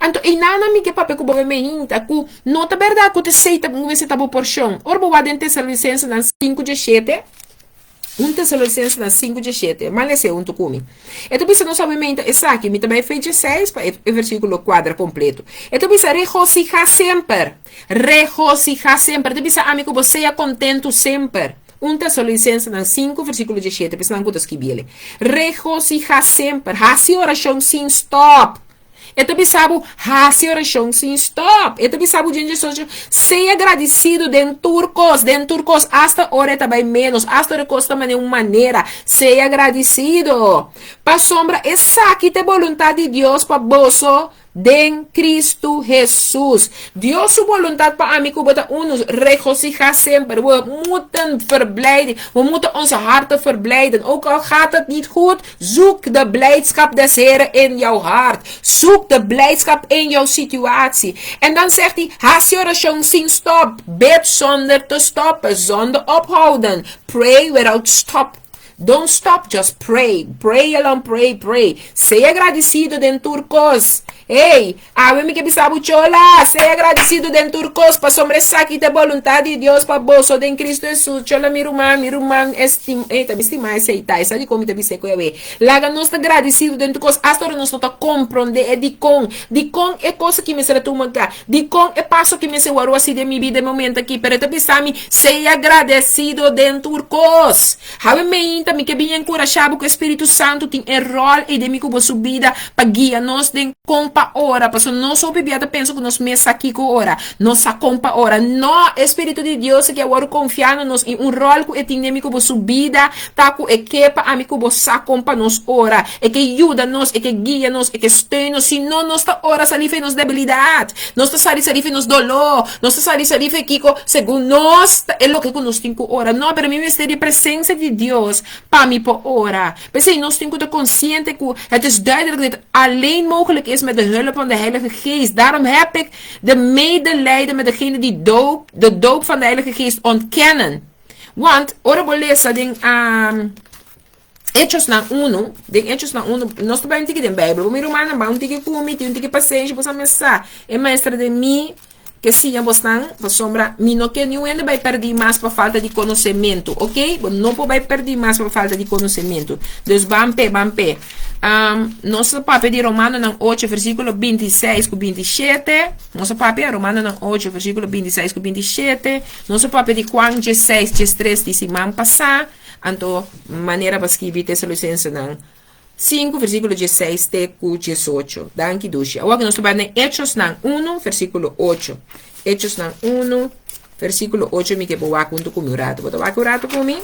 Anto einan mi ke papia ku bo mehinta ku no ta bèrdat ku ta esei ta mester ta bo porshon. Ora bo wak den Tesalonisensenan sinku djeshete, un Tesalonisensenan sinku djeshete, man lesa e huntu ku mi. E ta bisa nos awe meinta esaki, mi ta bai fe djeseis pa e versíkulo kuadra kompleto. E ta bisa, Regosihá semper! Regosihá semper! E ta bisa ami ku bo sea kontentu semper. Un Tesalonisensenan sinku versíkulo djeshete, pa esnan ku ta skibi el. Regosihá semper! Hasi orashon sin stòp! E ta bisa bo, Hasi orashon sin stòp. E ta bisa bo djendje socio, Sea gradisido den tur kos, den tur kos, asta ora e ta bai ménos, asta ora e kos ta manera un manera. Sea gradisido. Pasobra esaki ta e boluntat di Dios pa boso den Kristu Hesus. Dios su boluntat pa ami ku bo ta unu, regosihá semper. We moeten verblijden. We moeten onze harten verblijden. Ook al gaat het niet goed, Zoek de blijdschap des Heren in jouw hart. Zoek de blijdschap in jouw situatie. En dan zegt hij, hasi orashon sin stop. Bid zonder te stoppen, zonder ophouden. Pray without stop. Don't stop, just pray. Pray along, pray, pray. Sea agradecido den tur kos. Hey, awe mi ke bisa bo chola, sea agradesido den tur kos, pasobra esaki ta e boluntat di Dios pa boso den Kristu Hesus. Chola mi ruman, mi ruman estim, ey, ta mi stima esei ta, esa dikon mi ta bis'é ku awe. Laga nos ta gradesido den tur kos, asta ora nos no ta komprondé e dikon, dikon e kos aki mester a tuma lugá, dikon e paso aki mester wòrdu hasi den mi bida e momento aki, pero e ta bisa mi, sea gradesido den tur kos. Hawe meinta mi ke bin enkurashá bo ku e Spiritu Santu tin e ròl ei den mi ku bo su bida pa guia nos den kon pa ora, pasobra nos hopi bia ta pensa ku nos mes sa kiko ora, nos sa kon pa ora. No! E Spiritu di Dios aki a wòrdu konfiá na nos i un ròl ku e tin den mi ku bo su bida ta ku e ke pa ami ku bo sa kon pa nos ora. E ke yuda nos, e ke guia nos, e ke steun nos. Si no, nos ta ora sali fe nos debilidat, nos ta sali sali fe nos doló, nos ta sali sali fe kiko segun nos ta e loke ku nos tin ku ora. No, pero mi mester di e presensia di Dios pa mi por ora. P'esei nos tin ku ta konsiente ku het is duidelijk dat het alleen mogelijk is met de hulp van de Heilige Geest. Daarom heb ik de medelijden met degene die doop, de doop van de Heilige Geest ontkennen. Want ora bo lesa den Hechosnan unu, den Hechosnan unu, nos ta bai un tiki den Bijbel. Bo mi rumannan, bai un tiki ku mi, tin un tiki pasenshi, bo sa mes sa. E maestra den mi ke siña bosnan, pasobra mi no ke niun hende bai pèrdí mas pa falta di konosementu, oke? Bo no por bai pèrdí mas pa falta di konosementu. Dus ban p'e, ban p'e. Nos ta papia di Romanonan ocho, versíkulo bintiseis ku bintishete. Nos a papia Romanonan ocho, versíkulo bintiseis ku bintishete. Nos a papia di Juan diesseis, diestres di siman pasá. Anto, manera pa skibi Tesalonicensenan sinku, versíkulo diesseis te ku diesocho. Danki, Dushi. Awor ku nos ta bai na Hechosnan unu, versíkulo ocho. Hechosnan unu, versíkulo ocho, mi ke bo wak huntu ku mi un ratu. Bo ta wak un ratu ku mi?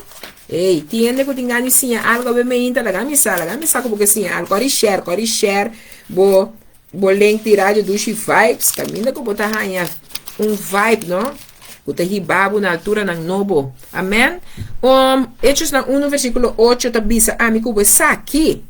Ey, tin hende ku tin gana di siña algu awe meinta, laga mi sa, laga mi sa ku bo ke siña algu. Kòri share, kòri share bo Bo link di Radio Dushi Vibes kaminda ku bo ta haña un vibe no ku ta hiba bo na alturanan nobo. Amen. Um, Hechosnan 1 versíkulo 8 ta bisa ami ku bo esaki.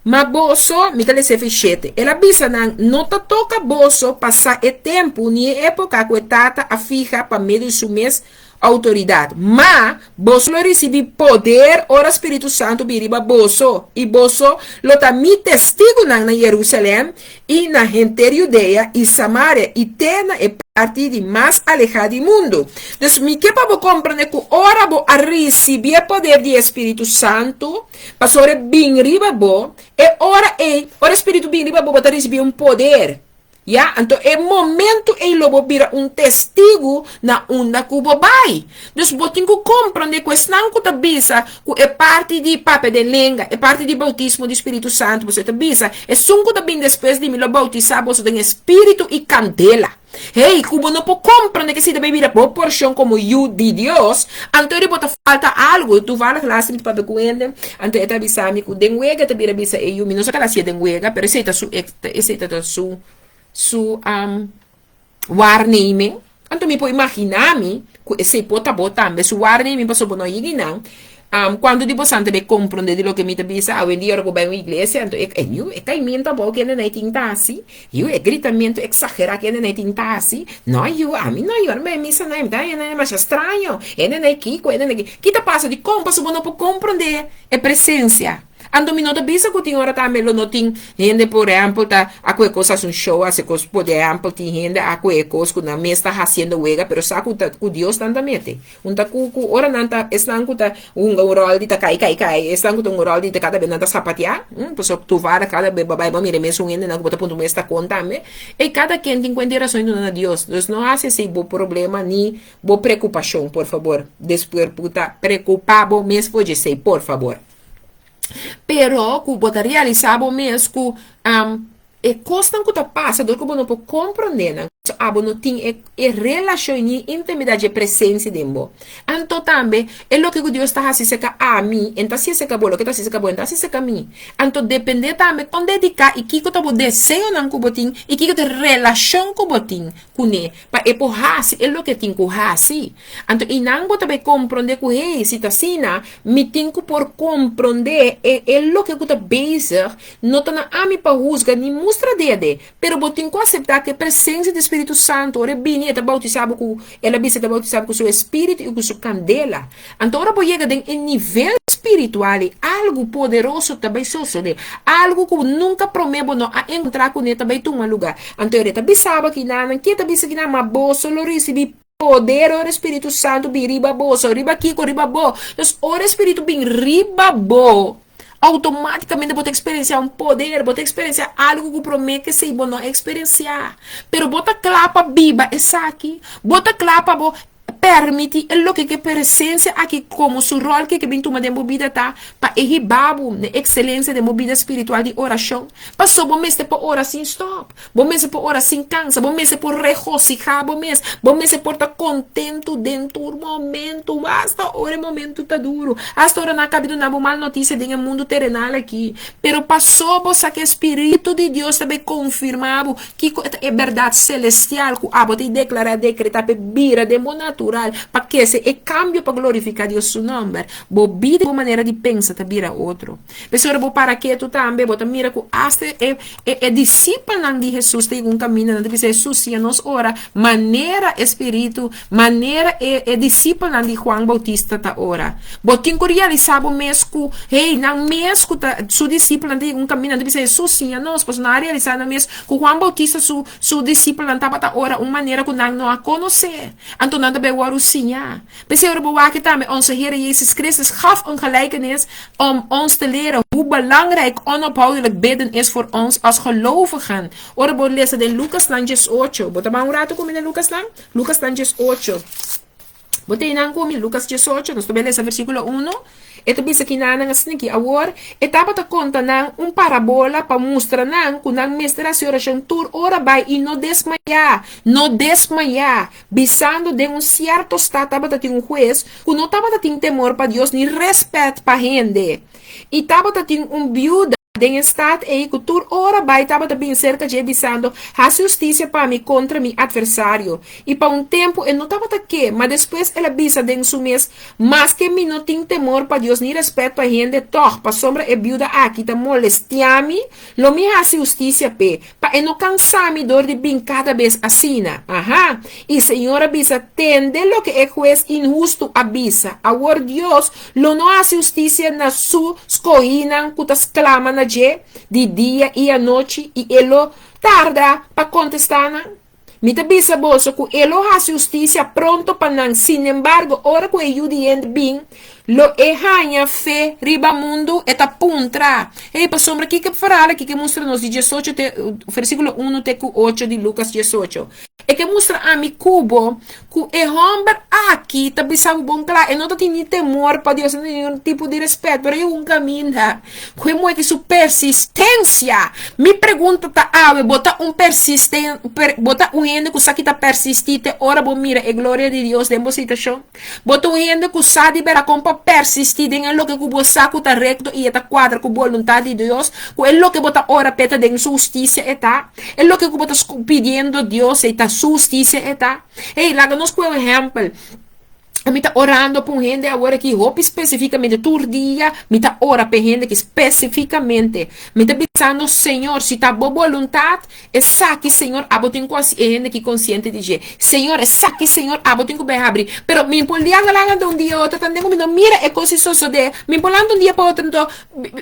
Ma boso, mi ta lesa efe shete, el a bisa nan, no ta toka boso pasa e tempu ni e époka ku e Tata a fiha pa medio di su mes Outoridat. Ma, boso lo risibí poder ora Spiritu Santu bin riba boso, i boso lo ta mi testigunan na Jerusalèm i na henter Judea i Samaria i te na e parti di mas alehá di mundu. Dus, mi ke pa bo komprendé ku ora bo a risibí e poder di e Spiritu Santu, pasobra e bin riba bo, e ora ei, ora e Spiritu bin riba bo, bo ta risibí un poder. Ya, anto e momento ei lo bo bira un testigu na unda ku bo bai. Dus bo tin ku komprondé ku esnan ku ta bisa ku e parti di papia den lenga, e parti di boutismo di Spiritu Santu, boso e ta bisa, Esun ku ta bin despues di mi lo boutisá boso den e Spiritu i kandela. Hey, ku bo no por komprondé ke si ta bai bira bo porshon komo yu di Dios, anto eri bo ta falta algu. Toevallig laatst mi ta papia ku hende, anto e ta bisa mi ku den wega e ta bira bisa e yu, mi no sa kala si e den wega, pero esei ta su Ta esei ta ta su su waarneming. Anto mi por imaginá mi ku esei por ta bo tambe su waarneming pasobra bo no yegi nan. Kuantu di bosan ta bay komprondé di loke mi ta bisa awendia ora bo bai un iglesia anto e yu e kaimento abou kende nan e tin ta hasi, yu e gritamentu eksagerá kende nan e tin ta hasi, no yu ami no yu ora mi bai misa nan mi ta haña nan masha straño, hende nan e kiko hende nan e ki ta pasa dikon pasobra bo no por komprondé e presensia. Anto mi no ta bisa ku tin ora tambe lo no tin hende por ehèmpel ta a ku e kos hasi un show hasi kos por ehèmpel tin hende a ku e kos ku nan mes ta hasiendo wega pero sa ku ta ku Dios nan ta mete un ta ku ku ora nan ta esnan ku ta hunga un ròl di ta kai kai kai esnan ku ta hunga un ròl di ta kada bes nan ta sapateá pasobra toevallig kada bes bo bai bo mira e mesun hendenan ku bo ta puntra un mes ta kon tambe ey kada ken tin kuenta e rason di duna na Dios dus no hasi esei bo problema ni bo preokupashon por fabor despues bo ta preokupa bo mes for djesei por fabor. Pero ku bo ta realisá bo mes ku e kosnan ku ta pasa dor ku bo no por komprondé nan, abo no tin e e relashon ni e intimidat dje presensia den bo. Anto tambe e loke ku Dios ta hasi serka ami, e no ta hasi serka bo, loke ta hasi serka bo e no ta hasi serka mi. Anto dependé tambe kon dediká i kiko ta bo deseonan ku bo tin i kiko ta e relashon ku bo tin kuné pa e por hasi e loke e tin ku hasi. Anto einan bo ta bai komprondé ku, hey, si ta asina, mi tin ku por komprondé e e loke ku ta bezig, no ta na ami pa husga ni mustra dede, pero bo tin ku aseptá ku e presensia di Spiritu Santu, ora e bini e ta boutisá bo ku, el a bisa e ta boutisá bo ku su Espiritu i ku su kandela. Anto ora bo yega den e nivel. spiritual ei algu poderoso ta bai sosodé, algu ku nunka promé bo no a enkontrá kuné ta bai tuma lugá. Anto e ta bisa bo kinanan, ke ta bisa kinan? Ma boso lo risibí poder ora e Spiritu Santu bin riba boso. Riba kiko? Riba bo. Dus ora e Spiritu bin riba bo, outomátikamente bo ta eksperensiá un poder, bo ta eksperensiá algu ku promé ke esei bo no a eksperensiá. Pero bo ta kla pa biba esaki? Bo ta kla pa bo Permiti e loke ke presencia aki komo su rol ke ke bin tuma den bo bida ta pa e hiba bo na excelencia den bo bida spiritual di oracion. Paso bo mester por ora sin stop, bo mester por ora sin cansa, bo mester por regociha bo mes, bo mester por ta contento den tur momento, hasta ora e momento ta duro, hasta ora nan a cabi duna bo mal noticia den e mundo terenal aki. Pero paso bo sa ke Spiritu di Dios ta bay confirma bo Kiko ta e bèrdat selestial ku abo ta deklará, dekretá p'e bira den bo natural, pa kese e kambio pa glorifiká Dios su nòmber? Bo bida i bo manera di pensa ta bira otro. P'esei ora bo para ketu tambe, bo ta mira ku asta e e disipelnan di Hesus ta yega un kaminda, nan ta bisa, Hesus, siña nos ora manera e spiritu, manera e e disipelnan di Juan Boutista ta ora. Bo tin ku realisá bo mes ku, hey, nan mes ku ta su disipelnan ta yega un kaminda, nan ta bisa, Hesus, siña nos. Pasobra nan a realisá nan mes ku Juan Boutista su su disipelnan tabata ora un manera ku nan no a konosé. Anto nan ta bai wòrdu siñá. P'esei ora bo wak tambe, Onze Here Jezus Christus gaf un gelijkenis om ons te leren hoe belangrijk onophoudelijk bidden is voor ons als gelovigen. Ora bo lesa den Lukasnan diesocho, bo ta ban un ratu ku mi den Lukasnan? Lukasnan diesocho. Bo ta einan ku mi? Lukas diesocho, nos ta bai lesa versíkulo uno. E ta bisa kinanan asin'aki, Awor, e tabata konta nan un parabola pa mustra nan ku nan mester hasi orashon tur ora bai i no desmayá, no desmayá, bisando den un sierto stat tabata tin un hues ku no tabata tin temor pa Dios ni rèspèt pa hende. I tabata tin un biuda den e stat ei ku tur ora bai tabata bin serka dje bisando, Hasi hustisia pa mi kontra mi atversario. I pa un tempu e no tabata ke, ma despues el a bisa den su mes, Maske mi no tin temor pa Dios ni rèspèt pa hende, tòg, pasobra e biuda aki ta molestiá mi, lo mi hasi hustisia p'e, pa e no kansá mi dor di bin kada bes asina. Aha! I Señor a bisa, Tende loke e hues inhustu a bisa. Awor Dios lo no hasi hustisia na su skohínan ku ta sklama na dje di dia i anochi, i e lo tarda pa kontestá nan? Mi ta bisa boso ku e lo hasi hustisia pronto pa nan. Sinembargo, ora ku e Yu di hende bin, lo e haña fe riba mundu? E ta puntra. Hey, pasobra kiko e verhaal aki ke mustra nos di diesocho te, versíkulo uno te ku ocho di Lukas diesocho? E ke mustra ami ku bo ku e hòmber aki ta bisa bo bon kla, e no ta tin ni temor pa Dios, e no tin ningun tipo di rèspèt, pero e un kaminda ku e muhé ki su persistensia. Mi pregunta ta awe, bo ta un persisten, per, bo ta un hende ku sa ki ta persistí te ora bo mira e gloria di Dios den bo situashon? Bo ta un hende ku sa di bèrdat kon pa persistí den e loke ku bo sa ku ta rekto i e ta kuadra ku boluntat di Dios, ku e loke bo ta ora p'e ta den su hustisia e ta? E loke ku bo ta pidiendo Dios ei ta su hustisia e ta? Hey, laga nos ku un ehèmpel. Mi ta orando pa un hende awor aki hopi spesifikamente, tur dia mi ta ora pa e hende aki spesifikamente. Mi ta bisando, Señor, si ta bo boluntat, Esaki, Señor, abo tin ku hasi e hende ki konsiente di dje. Señor, esaki, Señor, abo tin ku bai habri. Pero mi por lianga lanta un dia otro, tande ku mi no mira e kos i sosodé. Mi por lanta un dia pa otro, anto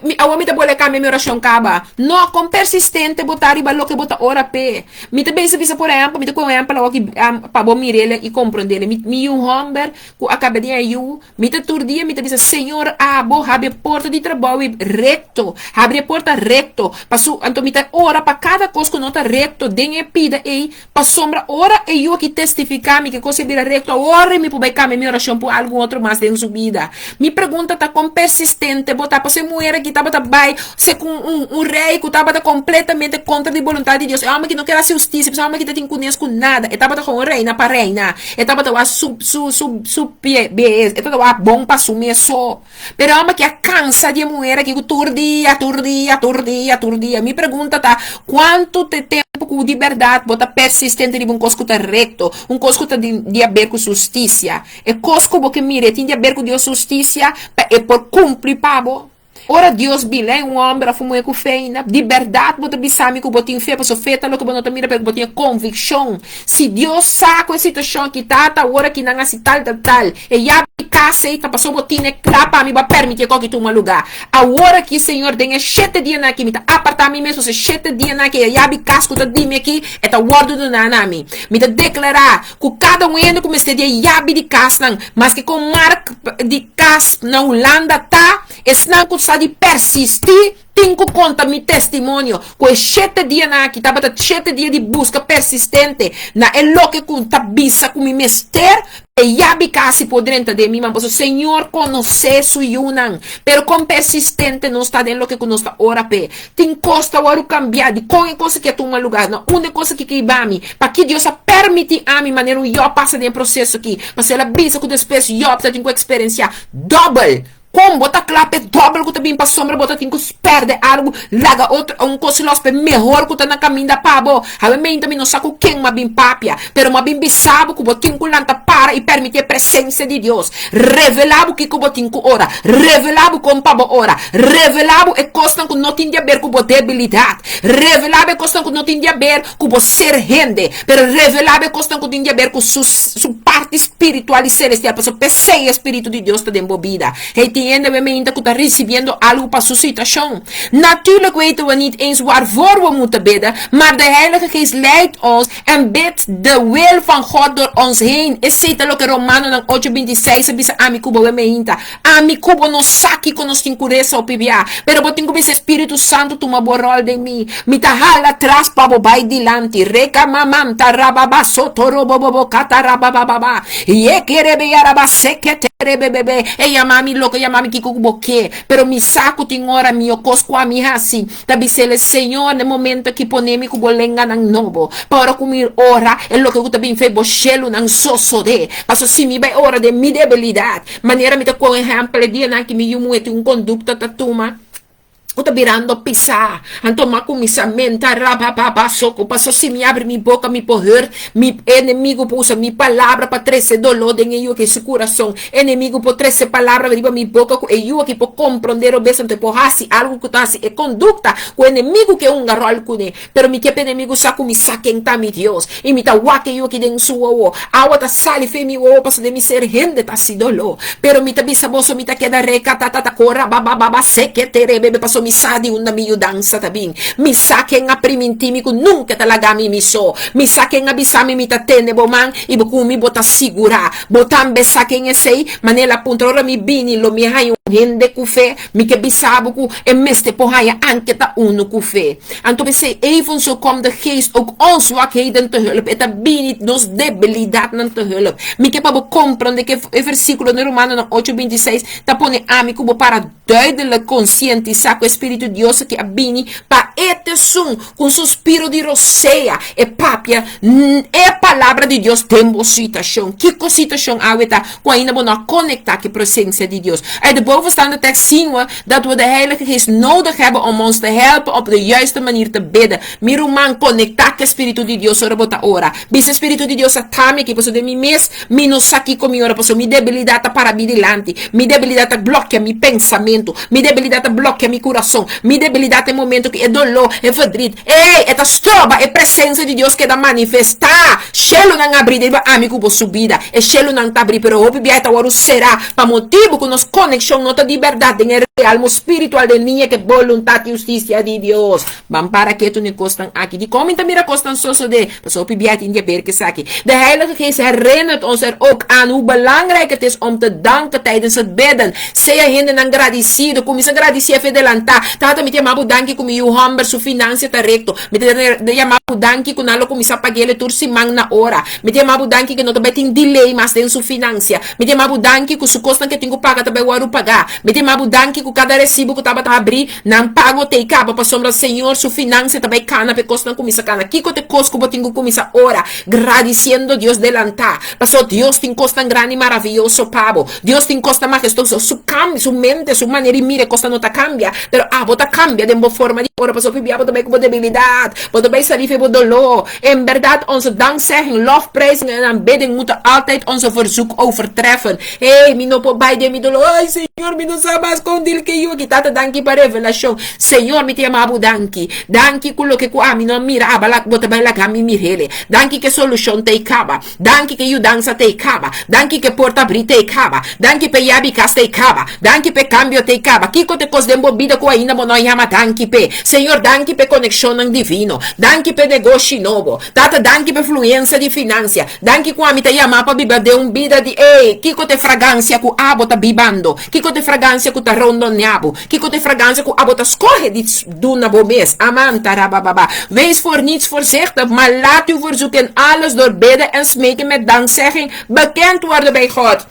mi, awor mi ta bolbe kambia mi orashon kaba. No, kon persistente bo ta riba loke bo ta ora p'e. Mi ta bisa bisa por ehèmpel, mi ta kohe un ehèmpel awor ki pa bo mir'el i komprond'el. Mi, mi yu hòmber ku a kaba di haña yu, Mi ta tur dia mi ta bisa, Señor, abo habri e porta di trabou i rekto, habri e porta rekto, paso anto mi ta ora pa kada kos ku no ta rekto den e pida ei, pasobra ora e yu aki testifiká mi ke kos a bira rekto, awor mi por bai kambia mi orashon por algun otro mas den su bida. Mi pregunta ta kon persistente bo ta, pasobra e muher aki tabata bai segun un un rei ku tabata kompletamente kontra di boluntat di Dios, e hòmber aki no ker hasi hustisia, pasobra e hòmber aki ta tin kunes ku nada, e tabata komo reina pa reina. E tabata wak su su su su pie bes, e tabata wak bon pa su mes so. Pero e homber aki a cansa di e muher aki cu tur dia, tur dia, tur dia, tur dia. Mi pregunta ta, cuanto te tempo cu di berdad bo ta persistente riba un cos cu ta recto, un cos cu ta di di haber cu su husticia? E cos cu bo ke mira e tin di haber cu Dios su husticia pa e por cumpli pa bo? Ora Dios bin lei un hòmber òf un muhé ku fe ainda, di bèrdat bo ta bisa mi ku bo tin fe, pasobra fe ta loke bo no ta mira pero ku bo tin e konvikshon. Si Dios sa ku e situashon aki ta ta ora ki nan hasi tal tal tal, e yabi kas ei ta pasobra bo tine kla pa mi, bo a permití e kos aki tuma lugá. Awor aki, Señor, den e shete dianan aki mi ta apartá mi mes, pasobra e shete dianan aki e yabi kas ku ta di mi aki, e ta wòrdu duná na mi. Mi ta deklará ku kada un hende ku mester di e yabi di kasnan, maske kon mark di kas na Hulanda ta, esnan ku sa di persistí tin ku konta mi testimonio ku e shete dianan aki tabata shete dia di buska persistente na e loke ku ta bisa ku mi mester E yabi kasi por drenta den mi man, pasobra Señor konosé Su yunan. Pero kon persistente nos ta den loke ku nos ta ora p'e? Tin kos ta wòrdu kambiá. Dikon e kos aki a tuma lugá? Na unda e kos aki ke hiba mi? Paki Dios a permití ami manera un Yòb pasa den e proseso aki? Pasobra el a bisa ku despues Yòb ta tin ku eksperensiá dòbel. Kon bo ta kla p'e dòbel ku ta bin pasobra bo ta tin ku pèrdè algu, laga otro un kos lòs p'e mehor ku ta na kaminda pa bo? Awe meinta mi no sa ku ken m'a bin papia, pero m'a bin bisa bo ku bo tin ku lanta para i permití e presensia di Dios revelá bo kiko bo tin ku ora, revelá bo kon pa bo ora, revelá bo e kosnan ku no tin di aber ku bo debilidat, revelá bo e kosnan ku no tin di aber ku bo ser hende, pero revelá bo e kosnan ku tin di aber ku su su parti spiritual i selestial, pasobra p'esei e Spiritu di Dios ta den bo bida. Hey, tin hende awe meinta ku ta risibiendo algu pa su situashon. Natuurlijk weten we niet eens waarvoor we moeten bidden, maar de Heilige Geest leidt ons en bidt de wil van God door ons heen. Esei ta loke Romanonan ocho binti seis a bisa ami ku bo awe meinta. Ami ku bo no sa kiko nos tin ku resa hopi bia, pero bo tin ku bisa Spiritu Santu tuma bo ròl den mi. Mi ta hala tras pa bo bai dilanti. Reka mamam ta rababa soto robobobo kata rababababa. Ye kerebe yaraba seke terebebebe. E yama mi loko, yama mi kiko ku bo ke. Pero mi sa ku tin ora mihó kos ku ami hasi ta bis'el, Señor, na e momento aki pone mi ku bo lenganan nobo, pa ora ku mi ora, e loke ku ta bin fe bo shelunan sosodé. Pasobra si mi bai ora den mi debilidat, manera mi ta kohe ehèmpel e dianan ki mi yu muhé tin un kondukta ta tuma ku ta birando pisá, anto mi a kuminsá menta rabababa soko, pasobra si mi abri mi boka mi por hurt mi enemigu por usa mi palabra pa trese doló den e yu aki su kurason, enemigu por trese palabra riba mi boka ku e yu aki por komprondé robes anto e por hasi algu ku ta hasi e kondukta ku enemigu ke hunga ròl kuné. Pero mi ke pa enemigu sa ku mi sa ken ta mi Dios, i mi ta wak e yu aki den su wowo. Awa ta sali for mi wowo pasobra den mi ser hende ta hasi doló. Pero mi ta bisa boso, mi ta keda reka ta ta ta kora ba ba ba ba seke tere bebe pasobra mi sa di unda mi yudansa ta bin. Mi sa ken a primintí mi ku nunka e ta laga mi mi so. Mi sa ken a bisa mi, mi ta tene bo man i bo ku mi bo ta sigurá. Bo tambe sa ken esei? Manera el a puntra, ora mi bini lo mi haña un hende ku fe? Mi ke bisa bo ku e mester por haña anke ta unu ku fe. Anto p'esei, evenzo komt de Geest ook ons zwakheden te hulp. E ta bini nos debilidatnan te hulp. Mi ke pa bo komprende ke e versíkulo den Romanonan ocho binti seis ta pone ami ku bo para duidelijk konsientisá ku e Spiritu Dios aki a bini pa e t'esun ku un suspiro di rosea e papia e palabra di Dios den bo situashon. Kiko situashon awe ta ku ainda bo no a konektá ku e presensia di Dios? Uit de bovenstaande tekst zien we dat we de Heilige Geest nodig hebben om ons te helpen op de juiste manier te bidden. Mi ruman, konektá ku e Spiritu di Dios ora bo ta ora. Bisa e Spiritu di Dios a ta mi aki, pasobra den mi mes mi no sa kiko mi ora, pasobra mi debilidat ta para mi dilanti, mi debilidat ta blòkia mi pensamentu, mi debilidat ta blòkia mi kurason, mi debilidat ta e momento ku e doló, e verdriet, ey, e ta stroba e presensia di Dios keda manifestá. Shelunan abrí riba ami ku bo su bida. E shelunan ta abrí, pero hopi biaha e ta wòrdu será pa motibu ku nos konekshon no ta di bèrdat den e realmo spiritual den liña ku e boluntat i hustisia di Dios. Ban para ketu na e kosnan aki. Dikon mi ta mira kosnan sosodé? Pasobra hopi biaha tin di aber ku esaki. De Heilige Geest herinnert ons er ook aan hoe belangrijk het is om te danken tijdens het bidden. Sea hendenan gradisido. Kuminsá gradisí afe delantá. Tata, mi ta yama bo danki ku mi yu hòmber su finansia ta rekto. Mi ta yama bo danki ku nan lo kuminsá pag'é tur siman na ora. Mi ta yama bo danki ku no ta bai tin delay mas den su finansia. Mi ta yama bo danki ku su kosnan ku e tin ku paga ta bai wòrdu pagá. Mi ta yama bo danki ku kada resibo ku tabata habrí, nan pago t'ei kaba pasobra Señor su finansia ta bai kana pa e kosnan kuminsá kana. Kiko ta e kos ku bo tin ku kuminsá ora gradisiendo Dios delantá? Pasobra Dios tin kosnan grandi i maravioso pa bo. Dios tin kosnan mahestoso. Su kambio, su mente, su manera di mira e kosnan no ta kambia, pero abo ta kambia den bo forma di ora pasobra pibia bo ta bai ku bo debilidat, bo ta bai sali for bo doló. En bèrdat, onze dankzegging, lofprijzing en aanbidding moeten altijd onze verzoek overtreffen. Hey, mi no por bai den mi doló. Ay, Señor! Señor, mi no sa mas kon deal ku e yu aki. Tata, danki pa revelashon. Señor, mi ta yama bo danki. Danki ku loke ku ami no a mira, aba bo ta bai laga mi mir'ele. Danki ku e solushon ta ei kaba. Danki ku e yudansa ta ei kaba. Danki ku e porta abrí ta ei kaba. Danki pa e yabi kas ta ei kaba. Danki pa e kambio ta ei kaba. Kiko ta e kos den bo bida ku ainda bo no a yama danki p'e? Señor, danki pa e konekshonnan divino. Danki pa e negoshi nobo. Tata, danki pa e fluensia di finansia. Danki ku ami ta yamá pa biba den un bida di, ey, kiko ta e fragansia ku abo ta bibando? Kiko ta e fragansia ku ta rondonea bo? Kiko ta e fragansia ku abo ta skohe di duna bo mes? Amanta rabababa. Wees voor niets voorzichtig, maar laat uw verzoek in alles door bidden en smeken met dankzegging bekend worden bij God.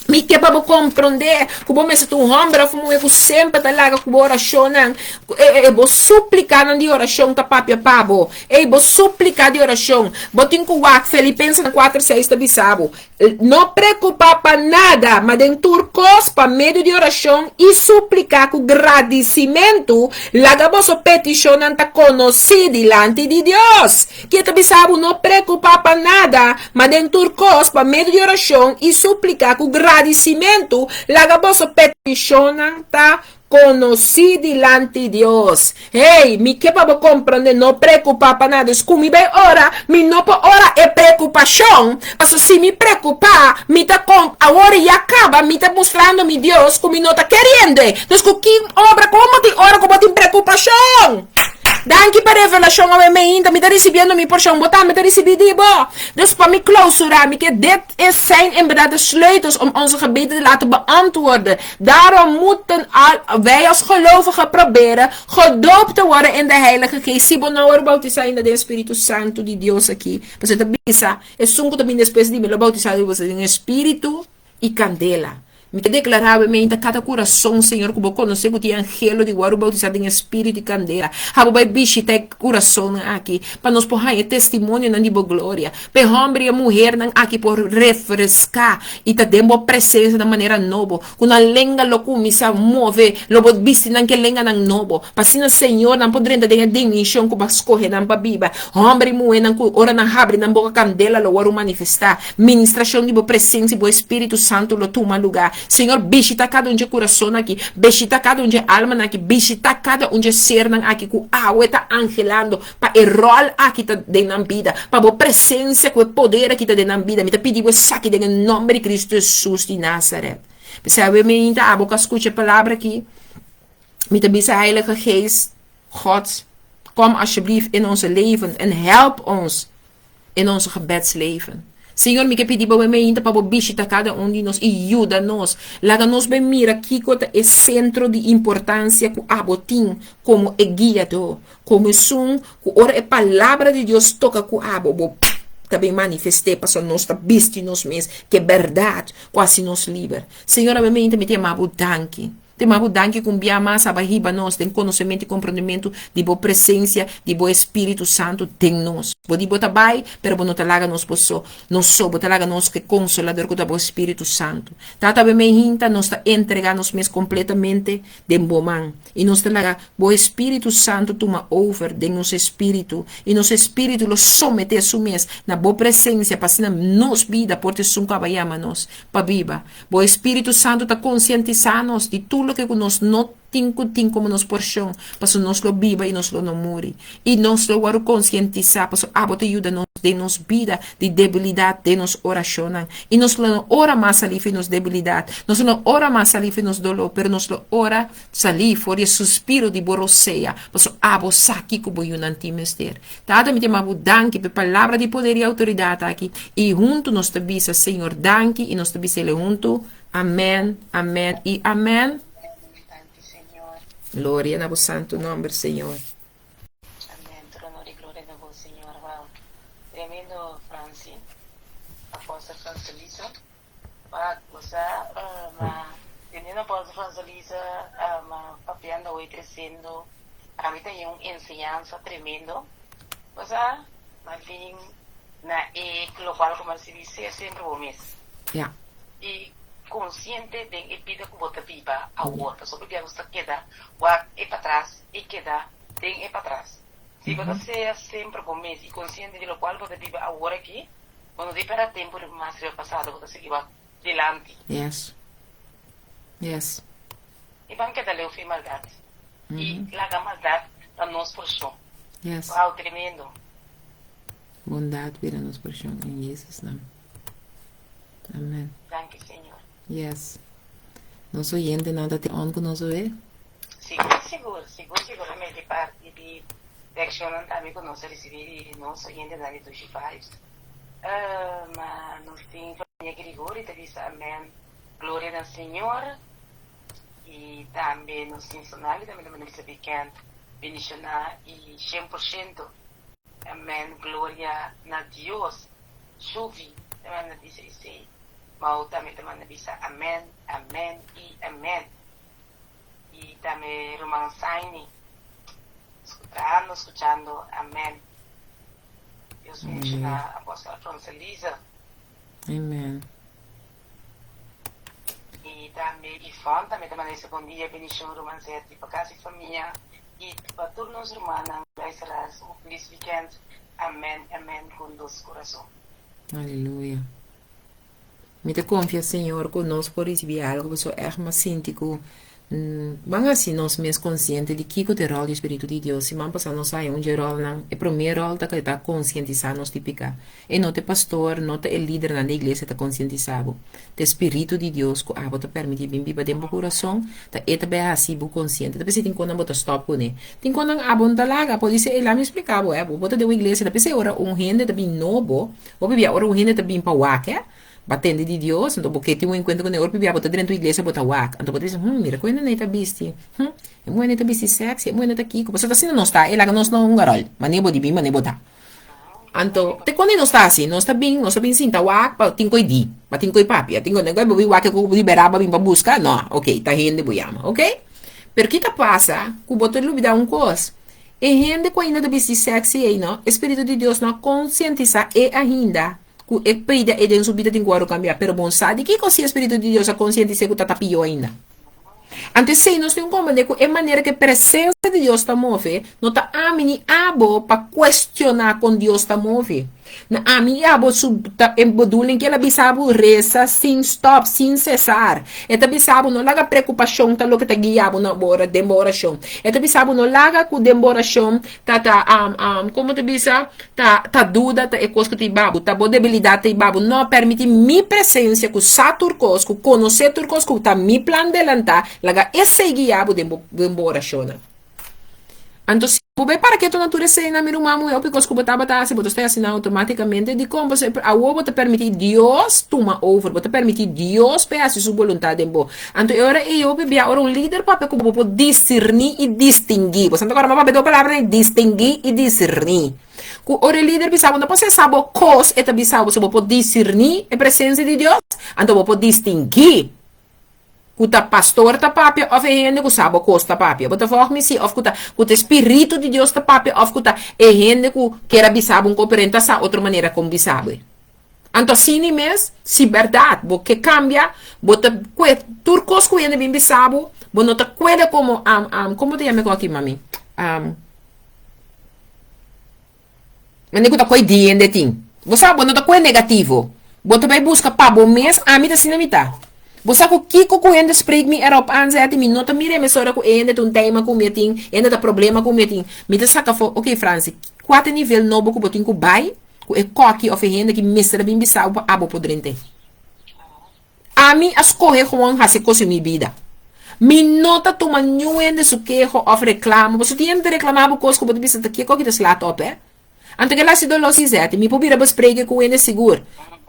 Mi ke pa bo komprondé ku bo mester ta un hòmber òf un muhé ku semper ta laga ku bo orashonnan, e bo súplikanan di orashon ta papia pa bo. Ey, bo súplika di orashon. Bo tin ku wak, Filipensenan 4, 6 ta bisa bo, No preokupá pa nada, ma den tur kos, pa medio di orashon i súplika ku gradisimentu, laga boso petishonnan ta konosí dilanti di Dios. Ke ta bisa bo no preokupá pa nada, ma den tur kos, pa medio di orashon i súplika ku gradisimentu, laga boso petishonnan ta konosí dilanti Dios. Hey, mi ke pa bo komprondé, no preokupá pa nada. Dus ku mi bai ora, mi no por ora e preokupashon, pasobra si mi preokupá, mi ta kom, awor ya kaba mi ta mustrando mi Dios ku mi no ta keriendo. Dus ku ki obra, komo tin ora ku bo tin preokupashon? Danki pa revelashon awe meinta mi ta risibiendo mi porshon bo tambe ta risibi di bo. Dus pa mi klousura mi ke dit is zijn inderdaad de sleutels om onze gebeden te laten beantwoorden. Daarom moeten al wij als gelovigen proberen gedoopt te worden in de Heilige Geest. Si bo no wòrdu boutisá ainda den Spiritu Santu di Dios aki, pasobra e ta bisa, Esun ku ta bini despues di mi lo boutisá di boso den Spiritu i kandela. Mi ta deklará awe meinta kada kurason, Señor, ku Bo konosé ku tin angelo di wòrdu boutisá den e spiritu di kandela. Ha Bo bai bishitá e kurasonnan aki, pa nos por haña e testimonionan di Bo gloria, pa e hòmber i e muhernan aki por refreská i ta den Bo presensia na manera nobo, ku nan lenga lo kuminsá move, lo Bo bisti nan ku e lenganan nobo, pa asina, Señor, nan por drenta den e dimenshon ku Bo a skohe nan pa biba. Hòmber i muhernan ku ora nan habri nan boka kandela lo wòrdu manifestá. Ministracion di bo presencia y bo Espíritu Santo lo tuma lugar. Señor, bishita cada un dje curason aki, bishita cada un dje almanan aki, bishita cada un dje sernan aki cu awe ta anhelando pa e rol aki ta den nan bida, pa bo presencia cu e poder aki ta den nan bida. Mi ta pidi bo esaki den e nomber di Cristo Jesus di Nazaret. P'esei awe mi ainda abo cu a scucha e palabra aki, mi ta bisa Heilige Geest, God, kom alsjeblieft in onze leven en help ons in onze gebedsleven. Señor, mi ke pidi bo meinta pa bo bishita kada un di nos i yuda nos. Laga nos bai mira kiko ta e sentro di importansia ku abo tin komo e guiadó, komo esun ku ora e Palabra di Dios toka ku abo, bo ta bin manifest'é pasobra nos ta bisti nos mes ku e bèrdat ku hasi nos liber. Señor, awe meinta mi ta yama bo danki. Te ma bo danki ku un bia mas a bai hiba nos den konosementu i komprondementu di bo presensia, di bo Espíritu Santu den nos. Bo di bo ta bai, pero bo no ta laga nos bo so, nos so, bo ta laga nos ku e Konsolador ku ta bo Espíritu Santu. Tata awe mei hinta nos ta entregá nos mes kompletamente den bo man i nos ta laga bo Espíritu Santu tuma over den nos espíritu i nos espíritu lo someté su mes na bo presensia pa asina nos bida por ta esun ku a bai yama nos pa biba. Bo Espíritu Santu ta konsientisá nos di tur loke ku nos no tin ku tin komo nos porshon, pasobra nos lo biba i nos lo no muri. I nos lo wòrdu konsientisá pasobra abo ta yuda nos den nos bida di debilidat den nos orashonnan. I nos lo no ora mas salí for di nos debilidat, nos lo no ora mas salí for di nos doló, pero nos lo ora salí for di e suspiro di bo rosea, pasobra abo sa kiko bo yunan tin mester. Tata, mi ta yama bo danki pa e palabra di poder i outoridat aki, i huntu nos ta bisa Señor danki i nos ta bisa el huntu, Amen, amen i amen. Danki, Señor. Gloria na bo santu nomber, Señor. Amen. Tur honor i gloria na bo, Señor. Wow. Tremendo, Franci. Apostel Francelisa. Pa bo sa, ma teniendo Apostel Francelisa, ma papiando awor i cresendo, ami ta haña un enseñansa tremendo. Bo sa, ma bin na e locual cu mi a sibi ser semper bo mes. Ja. I consciente den e bida cu bo ta biba awor. Pasobra bia nos ta keda wak e patras i keda den e patras. Si bo ta sea semper bo mes i consciente di locual bo ta biba awor aki, Bo no di pera tempu riba mas riba pasado, bo ta sigui wak dilanti. Yes. Yes. I ban keda leu fi maldat. I laga maldat ta nos porshon. Yes. Wow, tremendo. Bondat bira nos porshon en Jesus nam. Amen. Danki Señor. Yes. Nos oyentenan ta tin on ku nos oe? Sigur, sigur, sigur siguramente parti di reakshonnan tambe ku nos a risibí di nos oyentenan di Dushi Vibes. Ma nos tin famia Grigori ta bisa amen, gloria na Señor. I tambe nos tin Sonali tambe ta manda bisa weekend bendishoná i 100%. Amen, gloria na Dios. Shuvi ta manda bisa esei. Mau tambe ta manda bisa amen, amen i amen. I tambe ruman Saini trahando, skuchando, amen. Dios bendishoná Apostel Alfonso Liza. Amen. I tambe Ivonne tambe ta manda bisa bon dia, bendishon ruman Zetty pa kas i famia i pa tur nos rumannan luisteraars un felis weekend. Amen, amen ku nos kurason. Aleluya. Mi ta konfia Señor ku nos por risibí algu pasobra ègt mi a sinti ku ban hasi nos mes konsiente di kiko ta e ròl di Spiritu di Dios. Siman pasá nos haña un dje ròlnan. E promé ròl ta ku e ta konsientisá nos di piká. E no ta e pastor, no ta e lidernan di iglesia ta konsientisá bo. Ta e Spiritu di Dios ku abo ta permití bin biba den bo kurason, ta e ta bai hasi bo konsiente. Ta p'esei tin konnan bo ta stòp kuné. Tin konnan abo no ta laga. Podisé e laga mi splika bo, bo bo ta den un iglesia, ta p'esei ora un hende ta bin nobo, Bo pibia ora un hende ta bin pa wak, eh? Bo a tende di Dios, anto bo ke tin un enkuentro ku ne. Ora pibia bo ta drenta un iglesia bo ta wak, anto bo ta bisa, Hm, mira ku hende nei ta bisti. Hm, e muhé nei ta bisti sexy, e muhé nei ta kiko. Pasobra ta asina nos ta, e laga nos na un garòl, manera bo di bin, manera bo ta. Anto, te kuando nos ta hasi? Nos ta bin, nos ta bin sinta wak pa tin koi di, pa tin koi papia, tin koi, bo bin wak ku liberá bo bin pa buska? No, ok, ta hende bo yama, ok? Pero ki ta pasa ku bo ta lubidá un kos? E hende ku ainda ta bisti sexy ei no, e spiritu di Dios no a konsientisá e ainda ku e pida ei den su bida tin ku wòrdu kambiá. Pero bon sa di kiko si e spiritu di Dios a konsientis'é ku ta ta pió ainda? Anto esei nos tin ku komprendé ku e manera ku e presensia di Dios ta move no ta ami ni abo pa kuestioná kon Dios ta move. Na ami i abo su ta e bedoeling ku el a bisa bo resa sin stop, sin sesar. E ta bisa bo no laga preokupashon ta loke ta guia bo na bo ora den bo orashon. E ta bisa bo no laga ku den bo orashon ta ta komo ta bisa ta ta duda ta e kos ku ta hiba bo, ta bo debilidat ta hiba bo. No, permiti mi presensia ku sa tur kos, ku konosé tur kos, ku ta mi plan delantá, laga esei guia bo den bo den bo orashonnan. Anto si bo bai para ketu na tur esei nan, mi ruman muhé, hopi kos ku bo tabata hasi, bo ta stay hasi nan outomátikamente. Dikon? Pasobra awor bo ta permití Dios tuma over, bo ta permití Dios pa e hasi su boluntat den bo. Anto e ora ei hopi bia ora un lider papia ku bo, bo por disirní i distinguí. Bo sa ta kòrda mi a papia dos palabra ei, distinguí i disirní. Ku ora e lider bisa bo no por sesa bo kos, e ta bisa bo, so bo por disirní e presensia di Dios, anto bo por distinguí. Ku ta pastor ta papia òf e hende ku sa bo kos ta papia? Bo ta vòg mi si? Òf ku ta ku ta e spiritu di Dios ta papia òf ku ta e hende ku kier a bisa bo un kos pero e no ta sa otro manera kon bisa bo e? Anto asina mes, si bèrdat bo ke kambia, bo ta kue tur kos ku hende bin bisa bo, bo no ta kueda komo komo ta yama e kos aki mami? Mane ku ta koi di hende tin. Bo sa bo no ta kue negativo. Bo ta bai buska pa bo mes, ami ta asina mi ta. Bo sa ku kiko ku hende spreek mi erop aan zet mi no ta mira e mesora ku e hende ta un tema ku mi a tin, e hende ta problema ku mi a tin. Mi ta saka afo, ok Franci, kua ta e nivel nobo ku bo tin ku bai ku e koki of e hende ki mester a bin bisa bo pa abo por drent'e. Ami a skohe gewoon hasi kos den mi bida. Mi no ta tuma niun hende su keho òf reklamo, pasobra tin hende ta reklamá bo kos ku bo ta bisa ta kiko aki ta slat òp, eh? Anto kila si doló si zèt, mi por bira bespreke ku hende sigur.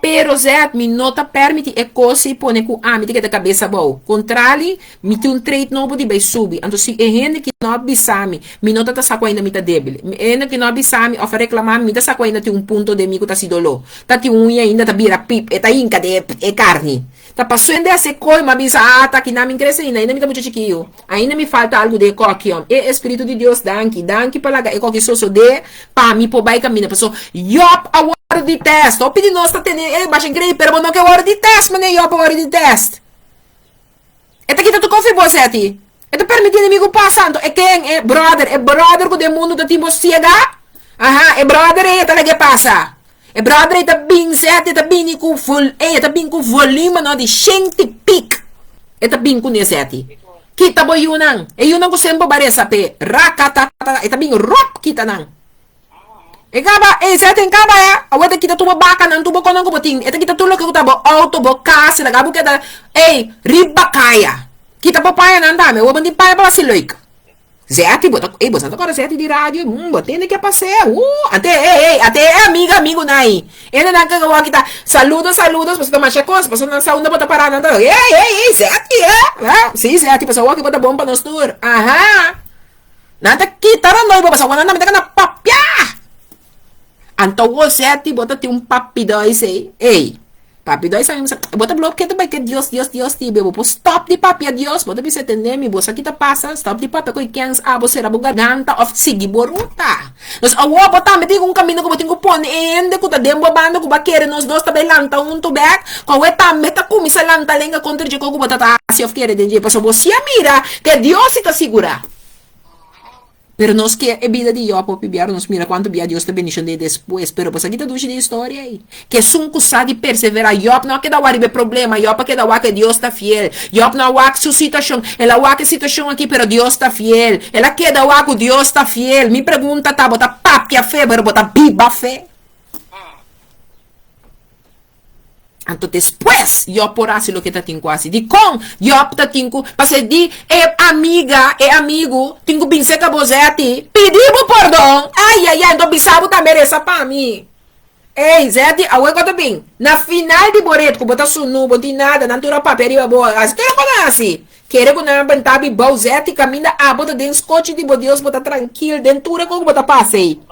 Pero zèt, mi no ta pèrmití e kos ei pone ku ami ta keda kabes abou. Kontrali, mi tin un trait nobo di bai subi. Anto si e hende ki no a bisa mi, mi no ta ta sa ku ainda mi ta débil. E hende ki no a bisa mi òf a reklamá mi, mi ta sa ku ainda tin un punto den mi ku ta hasi doló. Ta tin un ainda ta bira pip, e ta hinka den e karni. Ta paso hende hasi e koi, m'a bisa, ah, ta kinan mi krese ainda, ainda mi ta mucha chikiyo. Ainda mi falta algu den e koki, hom. E Espiritu di Dios, danki, danki pa laga e koki sosodé pa mi por bai kaminda. Paso Job a wòrdu di tèst. Hopi di nos ta tene e basha inkrei, pero bo no ke wòrdu di tèst manera Job a wòrdu di tèst. E ta kita tur kofi bo, Seti. E ta permití enemigu pasa. Anto e ken? E bròder. E bròder ku den mundu ta tin bo siega? Aha, e bròder ei e ta lag'é pasa. E bròder ei ta bin, Seti, e ta bini ku vol, ei e ta bin ku volúmeno di shenti pik. E ta bin kuné seti. Kita bo yunan. E yunan ku semper bo a resa p'e. Rakatatata. E ta bin ròp kita nan. E kaba, e seti en kaba ya. Awor e ta kita tur bo bakanan, tur bo konan ku bo tin. E ta kita tur loke ku ta bo outo, bo kas, e ta kaba bo keda, ey, riba kaya. Kita bo pañanan tambe. Awor bo no tin paña pa hasi leuk. Zeti, bo ta, ey, bo sa ta kòrda zeti di radio? Bo tende ke pas'é, ante, ey, ey, ante e amiga, amigunan ei. Hendenan ke awor kita, saludos, saludos, pasobra ta masha kos, pasobra nan sa unda bo ta pará, nan ta, ey, ey, ey, zeti, eh, eh, si, zeti, pasobra awor ki bo ta bon pa nos tur. Aha! Nan ta kita rondó bo, pasobra nan tambe ta gana papia. Anto awor zeti, bo ta tin un papidois ei, ey. Papi Doy sa mi bisa, bo ta blob ketu bai ke Dios, Dios, Dios ti be, bo por stop di papia Dios, bo ta bisa tende mi, bo sa ki ta pasa, stop di papia ku e kens abo sera bo garganta of sigui bo ruta. Nos awor bo tambe tin un kaminda ku bo tin ku pone e hende ku ta den bo banda ku bo a kere nos dos ta bai lanta huntu bek, ku awe tambe ta kuminsa lanta lenga kontra dje ku bo ta ta hasi of kere den dje, pasobra bo si a mira ke Dios si ta sigura. Pero nos ke e bida di Job hopi bia, nos mira kuantu bia Dios ta bendishon'é despues. Pero boso a kita dushi di e historia ei? Ke esun ku sa di perseverá. Job no a keda wak riba e problema, Job a keda wak ke Dios ta fiel. Job no a wak su situashon, el a wak e situashon aki, pero Dios ta fiel. El a keda wak ku Dios ta fiel. Mi pregunta ta, bo ta papia fe, pero bo ta biba fe? Anto despues Job por hasi loke ta tin ku hasi. Dikon Job ta tin ku pasa di e amiga, e amigu tin ku bin serka bo Zeti, pidi bo pordon. Ai ai ai, anto bisa bo tambe resa pa mi. Ey Zeti, awe ku ta bin? Na final di bo ret ku bo ta sunu, bo tin nada, nan tur a papia riba bo, hasi tur loke nan hasi. Kere ku nan a benta bi bou Zeti, kaminda abo ta den skochi di bo Dios, bo ta trankil den tur e kos ku bo ta pasa ei.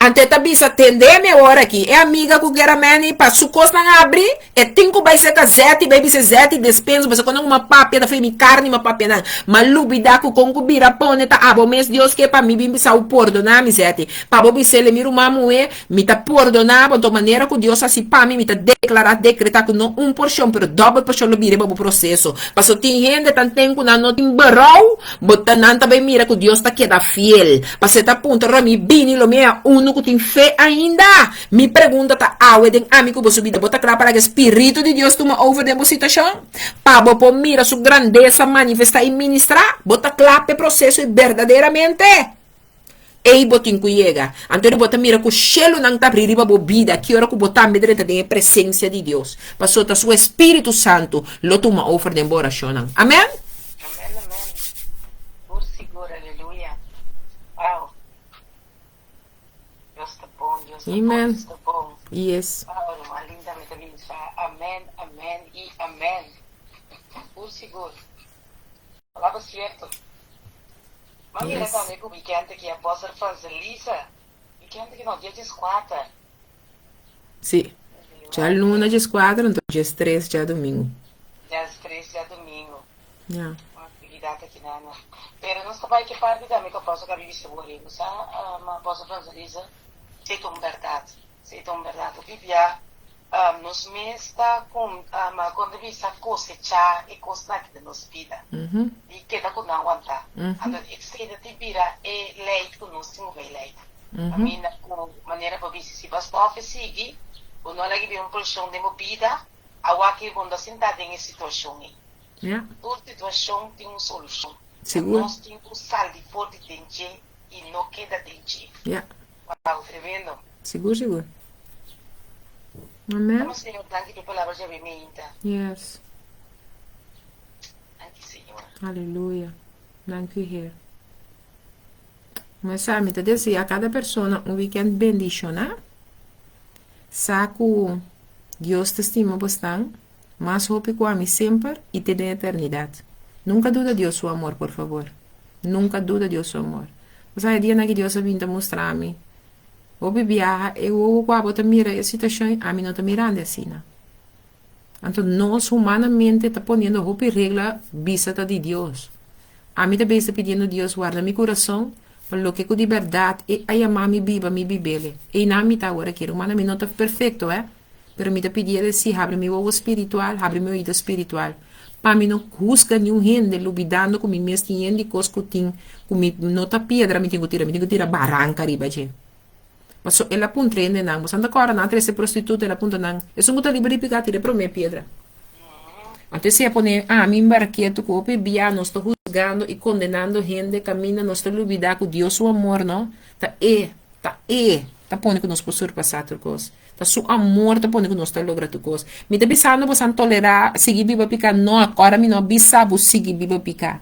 Anto e ta bisa, Tende mi awor aki, e amiga ku kier a meni pa su kosnan abri, e tin ku bai serka Zeti, bai bisa Zeti despensa, pasobra kono ku mi a papia ta fei mi karni mi a papia nan. Ma lubida ku kon ku bira pone ta abo mes Dios ke pa mi bin bisa bo pordona mi, Zeti. Pa bo bis'el, mi ruman muhé, mi ta pordona bo, anto manera ku Dios hasi pa mi, mi ta deklará, dekretá ku no un porshon, pero dòbel porshon lo bira riba bo proseso. Pasobra tin hende tanten ku nan no tin berou, Bo ta nan ta bai mira ku Dios ta keda fiel. Pasé ta puntra ora mi bini lo mi haña unu ku tin fe ainda? Mi pregunta ta awe den ami ku boso bida bo ta kla pa laga e Spiritu di Dios tuma over den bo situashon? Pa bo por mira su grandesa manifestá i ministrá? Bo ta kla p'e proseso i berdaderamente? Ei bo tin ku yega. Anto bo ta mira ku shelunan ta abri riba bo bida ki ora ku bo tambe drenta den e presensia di Dios. Pasobra ta su Espíritu Santu lo tuma over den bo orashonnan. Amen? Amen amen Por sigur aleluya wow Dios ta bon Dios ta bon Amen. Dios ta bon Yes. wow ruman linda mi ta bisa amen amen i amen Por sigur palabra cierto. M'a mira Yes. tambe ku weekend aki Apostel Franzelisa. Weekend aki no, dia dieskuater. Sí. Djaluna dieskuater, anto diestres djadumingu. Diestres djadumingu. Ya. Un aktividat aki nan. Pero nos ta bai ke parti tambe ku Apostel Gaby bisa bo riba. Sa, Apostel Franzelisa, si ta un bèrdat. Si ta un bèrdat. Hopi bia Nos mes ta kon ta bisa kosechá e kosnan aki den nos bida di keda ku nan wantá. Anto esei ta tin bira e leit ku nos tin ku bai leit. Kaminda ku manera bo bisa si bo a stòf e sigui, bo no a laga bira un porshon den bo bida, awaki bo no ta sintá den e situashon ei. Tur situashon tin un solushon. Nos tin ku sali for di den dje i no keda den dje. Wow, tremendo. Sigur sigur. Amen. Vamos Señor, danki pa palabra djawe meinta. Yes. Danki Señor. Aleluya. Dank u Heer. Mas sa, mi ta desea cada persona un weekend bendiciona. Sa cu Dios ta stima bosnan mas hopi cu ami semper y te den eternidad. Nunca duda Dios su amor, por favor. Nunca duda Dios su amor. Bo sa e dianan ki Dios a bin ta mustra mi hopi biaha e wowo ku abo ta mira e situashon ami no ta mirando asina. Anto nos humanamente ta poniendo hopi regla bisa ta di Dios. Ami ta bes ta pidiendo Dios warda mi kurason pa loke ku di bèrdat e a yama mi biba mi bibele. Einan mi ta awor aki rumannan mi no ta perfekto eh. Pero mi ta pidi el si habri mi wowo spiritual, habri mi oido spiritual, pa mi no husga niun hende lubidando ku mi mes tin yen di kos ku tin ku mi no ta piedra mi tin ku tira, mi tin ku tira baranka riba dje. Paso el a puntra hendenan, boso a kòrda nan a trese prostituta, el a puntra nan, esun ku ta liber di piká tira e promé piedra. Anto esei a pone ami mbar ketu ku hopi bia nos ta husgando i kondenando hende kaminda nos ta lubidá ku Dios su amor no ta e ta e ta pone ku nos por surpasá tur kos. Ta su amor ta pone ku nos ta logra tur kos. Mi ta bisando boso a tolerá sigui biba piká? No, akora mi no a bisa bo sigui biba piká.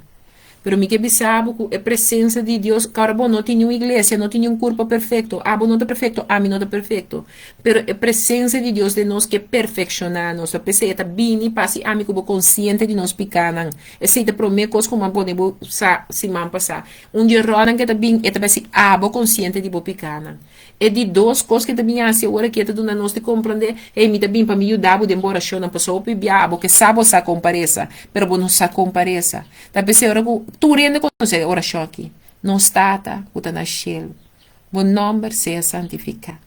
Pero mi ke bisa bo ku e presensia di Dios, kòrda bo no tin niun iglesia, no tin niun kurpo perfekto, abo no ta perfekto, ami no ta perfekto, pero e presensia di Dios den nos ke perfekshoná nos, ta p'esei e ta bini pa hasi ami ku bo konsiente di nos pikánan. Esei ta promé kos ku mi a pone bo sa siman pasá. Un di e ròlnan ke ta bin, e ta bai hasi abo konsiente di bo pikánan. E di dos kos ke ta bin hasi ora ke e ta duna nos di komprondé, Hey, mi ta bin pa mi yuda bo den bo orashonnan, pasobra hopi bia abo ke sa bo sa kon pa resa, pero bo no sa kon pa resa. Ta p'esei ora ku tur hende konosé e orashon aki, Nos Tata ku ta na shelu, bo nòmber sea santifiká.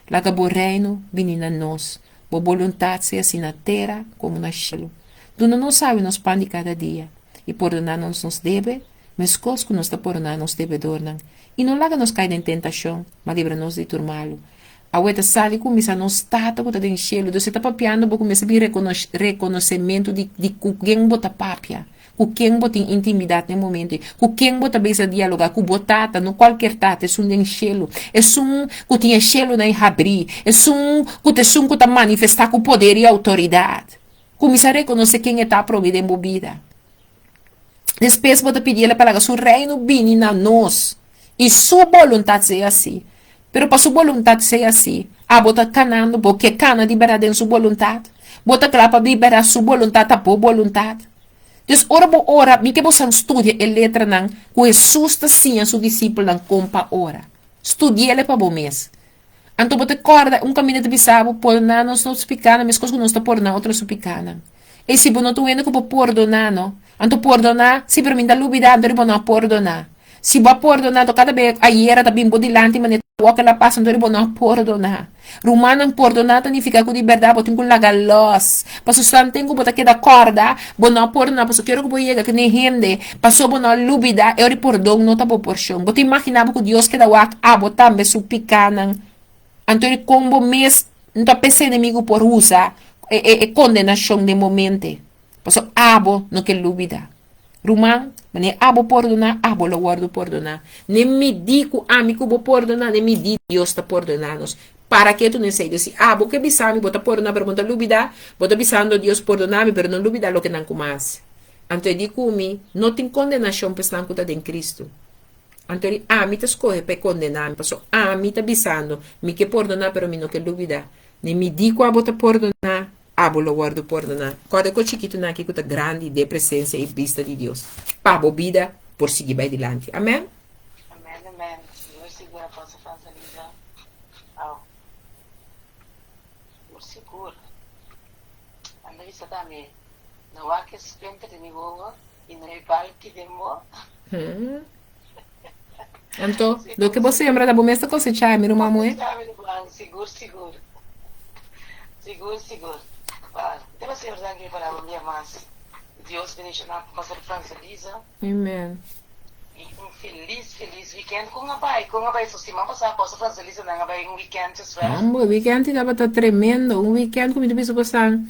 Laga bo Reino bini na nos. Bo boluntat sea asina na tera komo na shelu. Duna nos awe nos pan di kada dia, i pordoná nos nos debe, meskos ku nos ta pordoná nos debedornan. I no laga nos kai den tentashon, ma libra nos di tur malu. Awe ta sali kuminsá nos Tata ku ta den shelu. Dus e ta papiando bo ku mester bin rekonosementu di di ku ken bo ta papia, ku ken bo tin intimidat den momento ei, ku ken bo ta bisa dialogá, ku bo Tata, no kualkier tata, esun den shelu, esun ku tin e shelunan habrí, esun ku ta esun ku ta manifestá ku poder i outoridat. Kuminsá rekonosé ken e ta promé den bo bida. Despues bo ta pidi el pa laga su reino bini na nos i su boluntat sea así. Pero pa su boluntat sea así, abo ta kanando, bo ke kana di bèrdat den su boluntat? Bo ta kla pa di bèrdat su boluntat ta bo boluntat? Dus ora bo ora, mi ke bo san studia e letranan ku Hesus ta siña su disipelnan kon pa ora. Studi'el pa bo mes. Anto bo ta kòrda un kaminda ta bisa bo, Pordoná nos nos pikánan meskos ku nos ta pordoná otro su pikánan. Ei si bo no ta un hende ku por pordoná no, anto pordoná, si pero mi ta lubidá anto riba no a pordoná. Si bo a pordoná anto kada bes ayera ta bin bo dilanti manera awor ke la pasa anto riba no a pordoná. Rumannan pordoná ta nifiká ku di bèrdat bo tin ku laga lòs. Pasobra santen ku bo ta keda kòrda bo no a pordoná pasobra kero ku bo yega ku ne hende pasobra bo no a lubidá e ora di pordon no ta bo porshon. Bo ta imaginá bo ku Dios keda wak abo tambe su pikánan? Anto di kon bo mes no ta p'es enemigu por usa e kondenashon den bo mente pasobra abo no ke lubidá. Ruman, manera abo pordoná, abo lo wòrdu pordoná. Ne midí ku ami ku bo pordoná, ne midí Dios ta pordoná nos. Para ke tu nesei? Dios si abo ke bisa mi, bo ta pordoná, pero bo no ta lubidá, bo ta bisando Dios pordoná mi, pero no lubidá loke nan ku mas. Anto e di ku mi, no tin kondenashon pa esnan ku ta den Kristu. Anto e di, ami ta skohe pa e kondená mi, pasobra ami ta bisando, mi ke pordoná, pero mi no ke lubidá. Ne midí ku abo ta pordoná, Abo lo wòrdu pordoná. Kòrda ku e chikitunan aki ku ta grandi den presensia i bista di Dios, pa bo bida por sigui bai dilanti. Amèn. Amèn amèn Señor sigur Apostel Fransalisa aw por sigur anda bisa tambe no wak e splinter den mi wowo i no e balki den bo. Anto, loke bo sembra ta bo mes ta kosechá, mi ruman muhé. Kosechá, mi ruman, sigur, sigur. Sigur, sigur. Deba Señor danki mi palabra un dia mas. Dios bendiciona Pastor Frans Elisa. Amen. Y un feliz, feliz weekend. Con a bai? Con a bai? So siman pasá Pastor Frans Elisa nan a bai un weekend just Hombre, weekend tabata tremendo. Un weekend ku mi ta bisa bosan.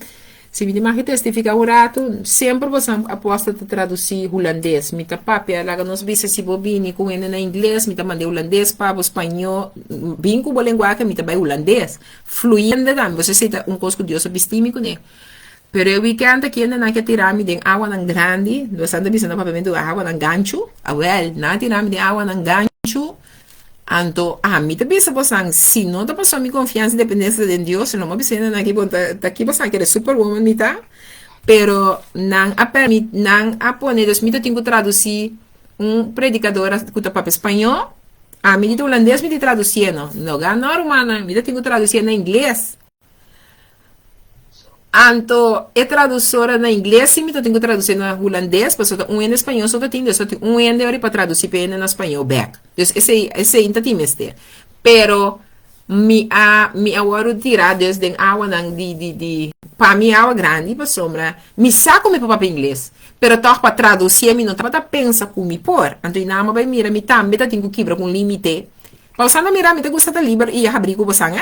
Si mi tin mag di testifiká un ratu, semper boso apòstel ta tradusí hulandes. Mi ta papia, laga nos bisa si bo bini ku hende na ingles, mi ta mand'é hulandes pa bo, spañó, bin ku bo lenguahe, mi ta bai hulandes. Fluyende tambe, boso esei ta un kos ku Dios a bisti mi kuné. Pero e wikènt aki hende nan ke tira mi den awanan grandi, nos a bisa na papiamentu awanan ganchu, awèl, nan a tira mi den awanan ganchu, Anto ami ta bisa bosan, si no ta pasobra mi konfiansa i dependensia ta den Dios, lo mi a bisa hende nan aki bo ta ta ki bosan kere superwoman mi ta, pero nan a permit nan a pone dus mi ta tin ku tradusi un predikadora ku ta papia spañó, ami di ta hulandes mi ta tradusié no, no ga no rumannan mi ta tin ku tradusié na ingles. Anto e tradusora na ingles si mi ta tin ku tradusi na hulandes pasobra ta un hende spañó so ta tin dus ta tin un hende ori pa tradusi pa e hende na spañó bèk. Dus esei esei ta tin mester. Pero mi a mi a wòrdu tirá dus den awanan di di di pa mi awa grandi pasobra mi sa ku mi por papia ingles pero tòg pa tradusié mi no tabata pensa ku mi por. Anto i nan a bai mira mi tambe ta tin ku kibra ku un límite. Pa bosan ta mira mi ta gusta ta liber i habrí ku bosan.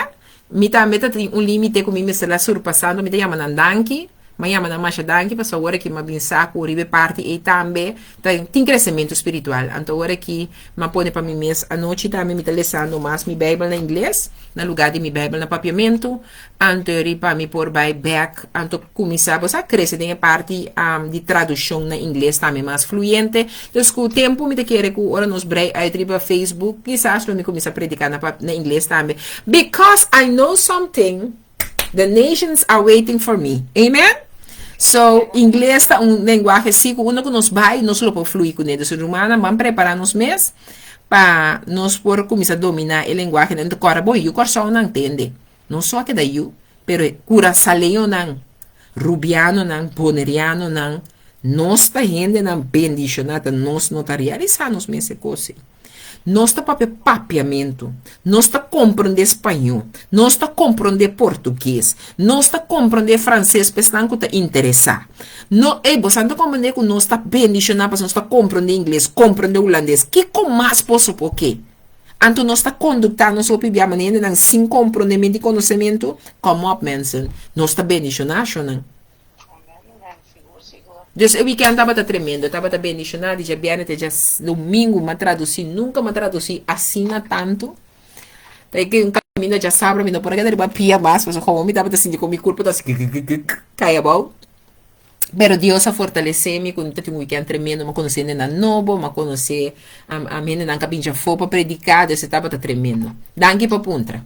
Mi tambe ta tin un limite ku mi mester la surpasá, anto mi ta yama nan danki. M'a yama nan masha danki pasobra awor aki m'a bin sa ku riba e parti ei tambe ta tin kresementu spiritual. Anto awor aki m'a pone pa mi mes anochi tambe mi ta lesando mas mi Beibel na ingles na lugá di mi Beibel na papiamentu. Anto eri pa mi por bai bèk anto kuminsá bo sa krese den e parti di tradushon na ingles tambe mas fluyente. Dus ku tempu mi ta kere ku ora nos brei uit riba Facebook kisas lo mi kuminsá prediká na na ingles tambe. Because I know something. The nations are waiting for me. Amen? So, ingles ta un lenguaje sí ku uno ku nos bai, nos lo por flui kuné. Dus rumannan, ban prepará nos mes pa nos por kuminsá dominá e lenguaje. Nan ta kòrda bo yu Kòrsounan tende. No so a keda yu, pero e kurasaleñonan, rubianonan, bonerianonan, nos ta hendenan bendishoná, ta nos no ta realisá nos mes e kos ei. Nos ta papia papiamentu, nos ta komprondé spañó, nos ta komprondé portugues, nos ta komprondé franses pa esnan ku ta interesá. No, ey, bosan ta komprondé ku nos ta bendishoná pasobra nos ta komprondé ingles, komprondé hulandes. Kiko mas boso por ke? Anto nos ta konduktá nos hopi bia manera hendenan sin komprondement i konosementu? Kom op, mensen, nos ta bendishoná, shonnan. Dus e weekend tabata tremendo, tabata bendishoná di djabièrnè te djadomingu m'a tradusí, nunka m'a tradusí asina tantu. Ta e ke un kaminda djasabra mi no por a keda riba pia mas, pasobra komo mi tabata sinti ku mi kurpo ta kikikikik kai abou. Pero Dios a fortalesé mi ku mi ta tin un weekend tremendo, m'a konosé hendenan nobo, m'a konosé hendenan ku a bin djafó pa prediká, dus e tabata tremendo. Danki pa puntra.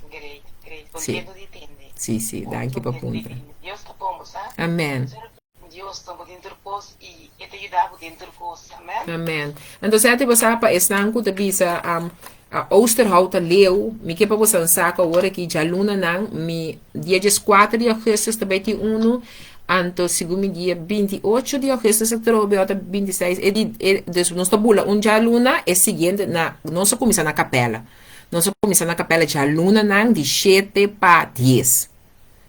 Great, great. Sí. Contento di tende. Sí, sí, danki pa puntra. Dios ta bon, bo sa? Amen. Dios ta bo den tur kos i e ta yuda bo den tur kos. Amen. Amen. Anto sète bo sa pa esnan ku ta bisa um, a Oosterhout ta leu, mi ke pa bosan sa ku awor aki djalunanan mi dia 14 di augustus ta bai tin unu, anto segun mi dia 28 di augustus atrobe ota 26, e di, e, dus nos ta bula un djaluna, e siguiente na, nos a kuminsá na kapèla. Nos a kuminsá na kapèla djalunanan di shete pa dies.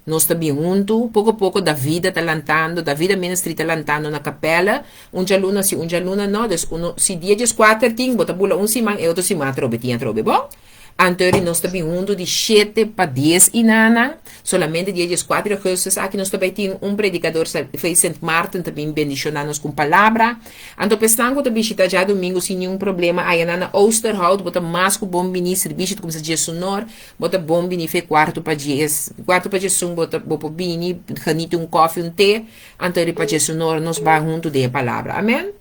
Nos ta bin huntu, poko poko Davida ta lantando, Davida Ministry ta lantando na kapèla, un djaluna si, un djaluna no, dus uno, si dia dieskuater tin, bo ta bula un siman, e otro siman atrobe tin atrobe, bon? Anto eri nos ta bin huntu di shete pa dies i nanan, solamente dia dieskuater di augustus aki nos ta bai tin un predikador fei Sint Maarten ta bin bendishoná nos ku un palabra. Anto pa esnan ku ta bishita djadumingu sin niun problema ayanan na Oosterhout bo ta mas ku bon bini, sirbishi ta kuminsá diesunor, Bo ta bon bini fe kuartu pa dies, kuartu pa diesun bo ta bo por bini, geniet un koffie, un te, anto riba diesun ora nos bai huntu den e palabra. Amen.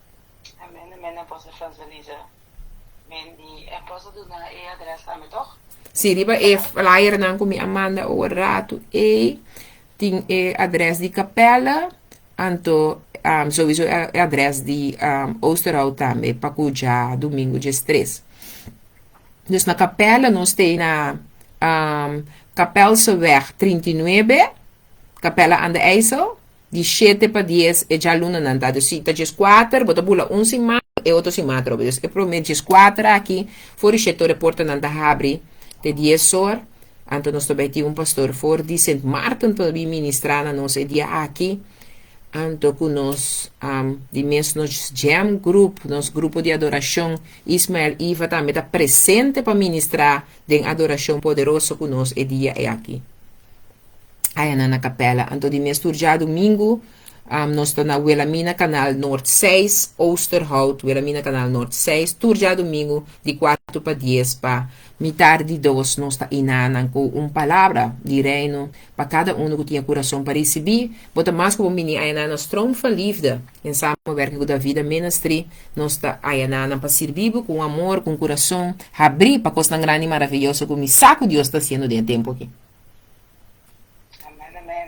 Amen, amen, Apostel Franzaliza. Men di Apostel duna e adres tambe toch? Si, riba e flyernan ku mi a manda oor ratu ei, tin e adres di Capella, anto um, sowieso e adres di um, Oosterhout tambe, pa ku djadumingu diestres. Dus na Capelle nos tei na um, Capelseweg 39, Capelle aan de IJssel, di 7 pa 10 e djalunanan ta. Dus si ta 14, bo ta bula un siman, e otro siman atrobe. Dus e prome 14 aki, for di 7 or e portanan ta habri te 10 or. Anto nos ta bai tin un pastor for di Sint Maarten pa bin ministra na nos e dia aki. Anto ku nos um, di mes nos jam group, nos grupo di adorashon, Ismael Iva tambe ta presente pa ministrá den adorashon poderoso ku nos e dia e aki. Ayanan na kapèla. Anto di mes tur djadumingu um, nos ta na Wilhelmina Kanaal Noord 6, Oosterhout, Wilhelmina Kanaal Noord 6, tur djadumingu di kuartu pa dies pa mitar di dos nos ta inanan ku un palabra di Reino pa kada unu ku tin e kurason pa risibí. Bo ta mas ku bon bini ayanan na Stroom van Liefde en samenwerking ku Davida Ministry. Nos ta ayaná nan pa sirbi bo ku un amor, ku un kurason habrí pa kosnan grandi i maravioso ku mi sa ku Dios ta hasiendo den e tempu aki. Amen amen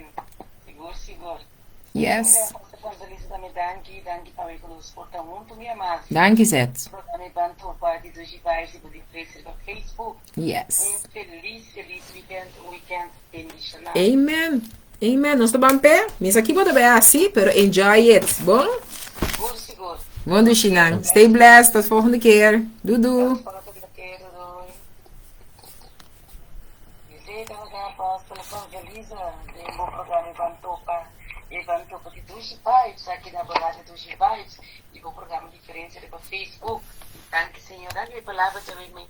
sigur sigur. Yes. Pastor Franzalisa tambe danki danki pa ku nos por ta huntu mi amas. Danki Zet. Programa Ban Topa di Dushi Vibes di bo diferensia riba Facebook. Yes. Un felis felis weekend un weekend bendishoná. Amen. Amen. Nos ta ban p'e. Mi sa ki bo ta bai hasi, pero enjoy it. Bon? Sigur sigur. Bon dushinan. Stay blessed. Tot volgende keer. Doei doei. Tot volgende keer. Doei doei. Visita nos Apóstol Evangelisa den bo programa Ivan Topa. Ivan Topa di Dushi Vibes aki na bo radio Dushi Vibes y bo programa Diferencia riba Facebook. Danki Señor. Danki pa e palabra djawe.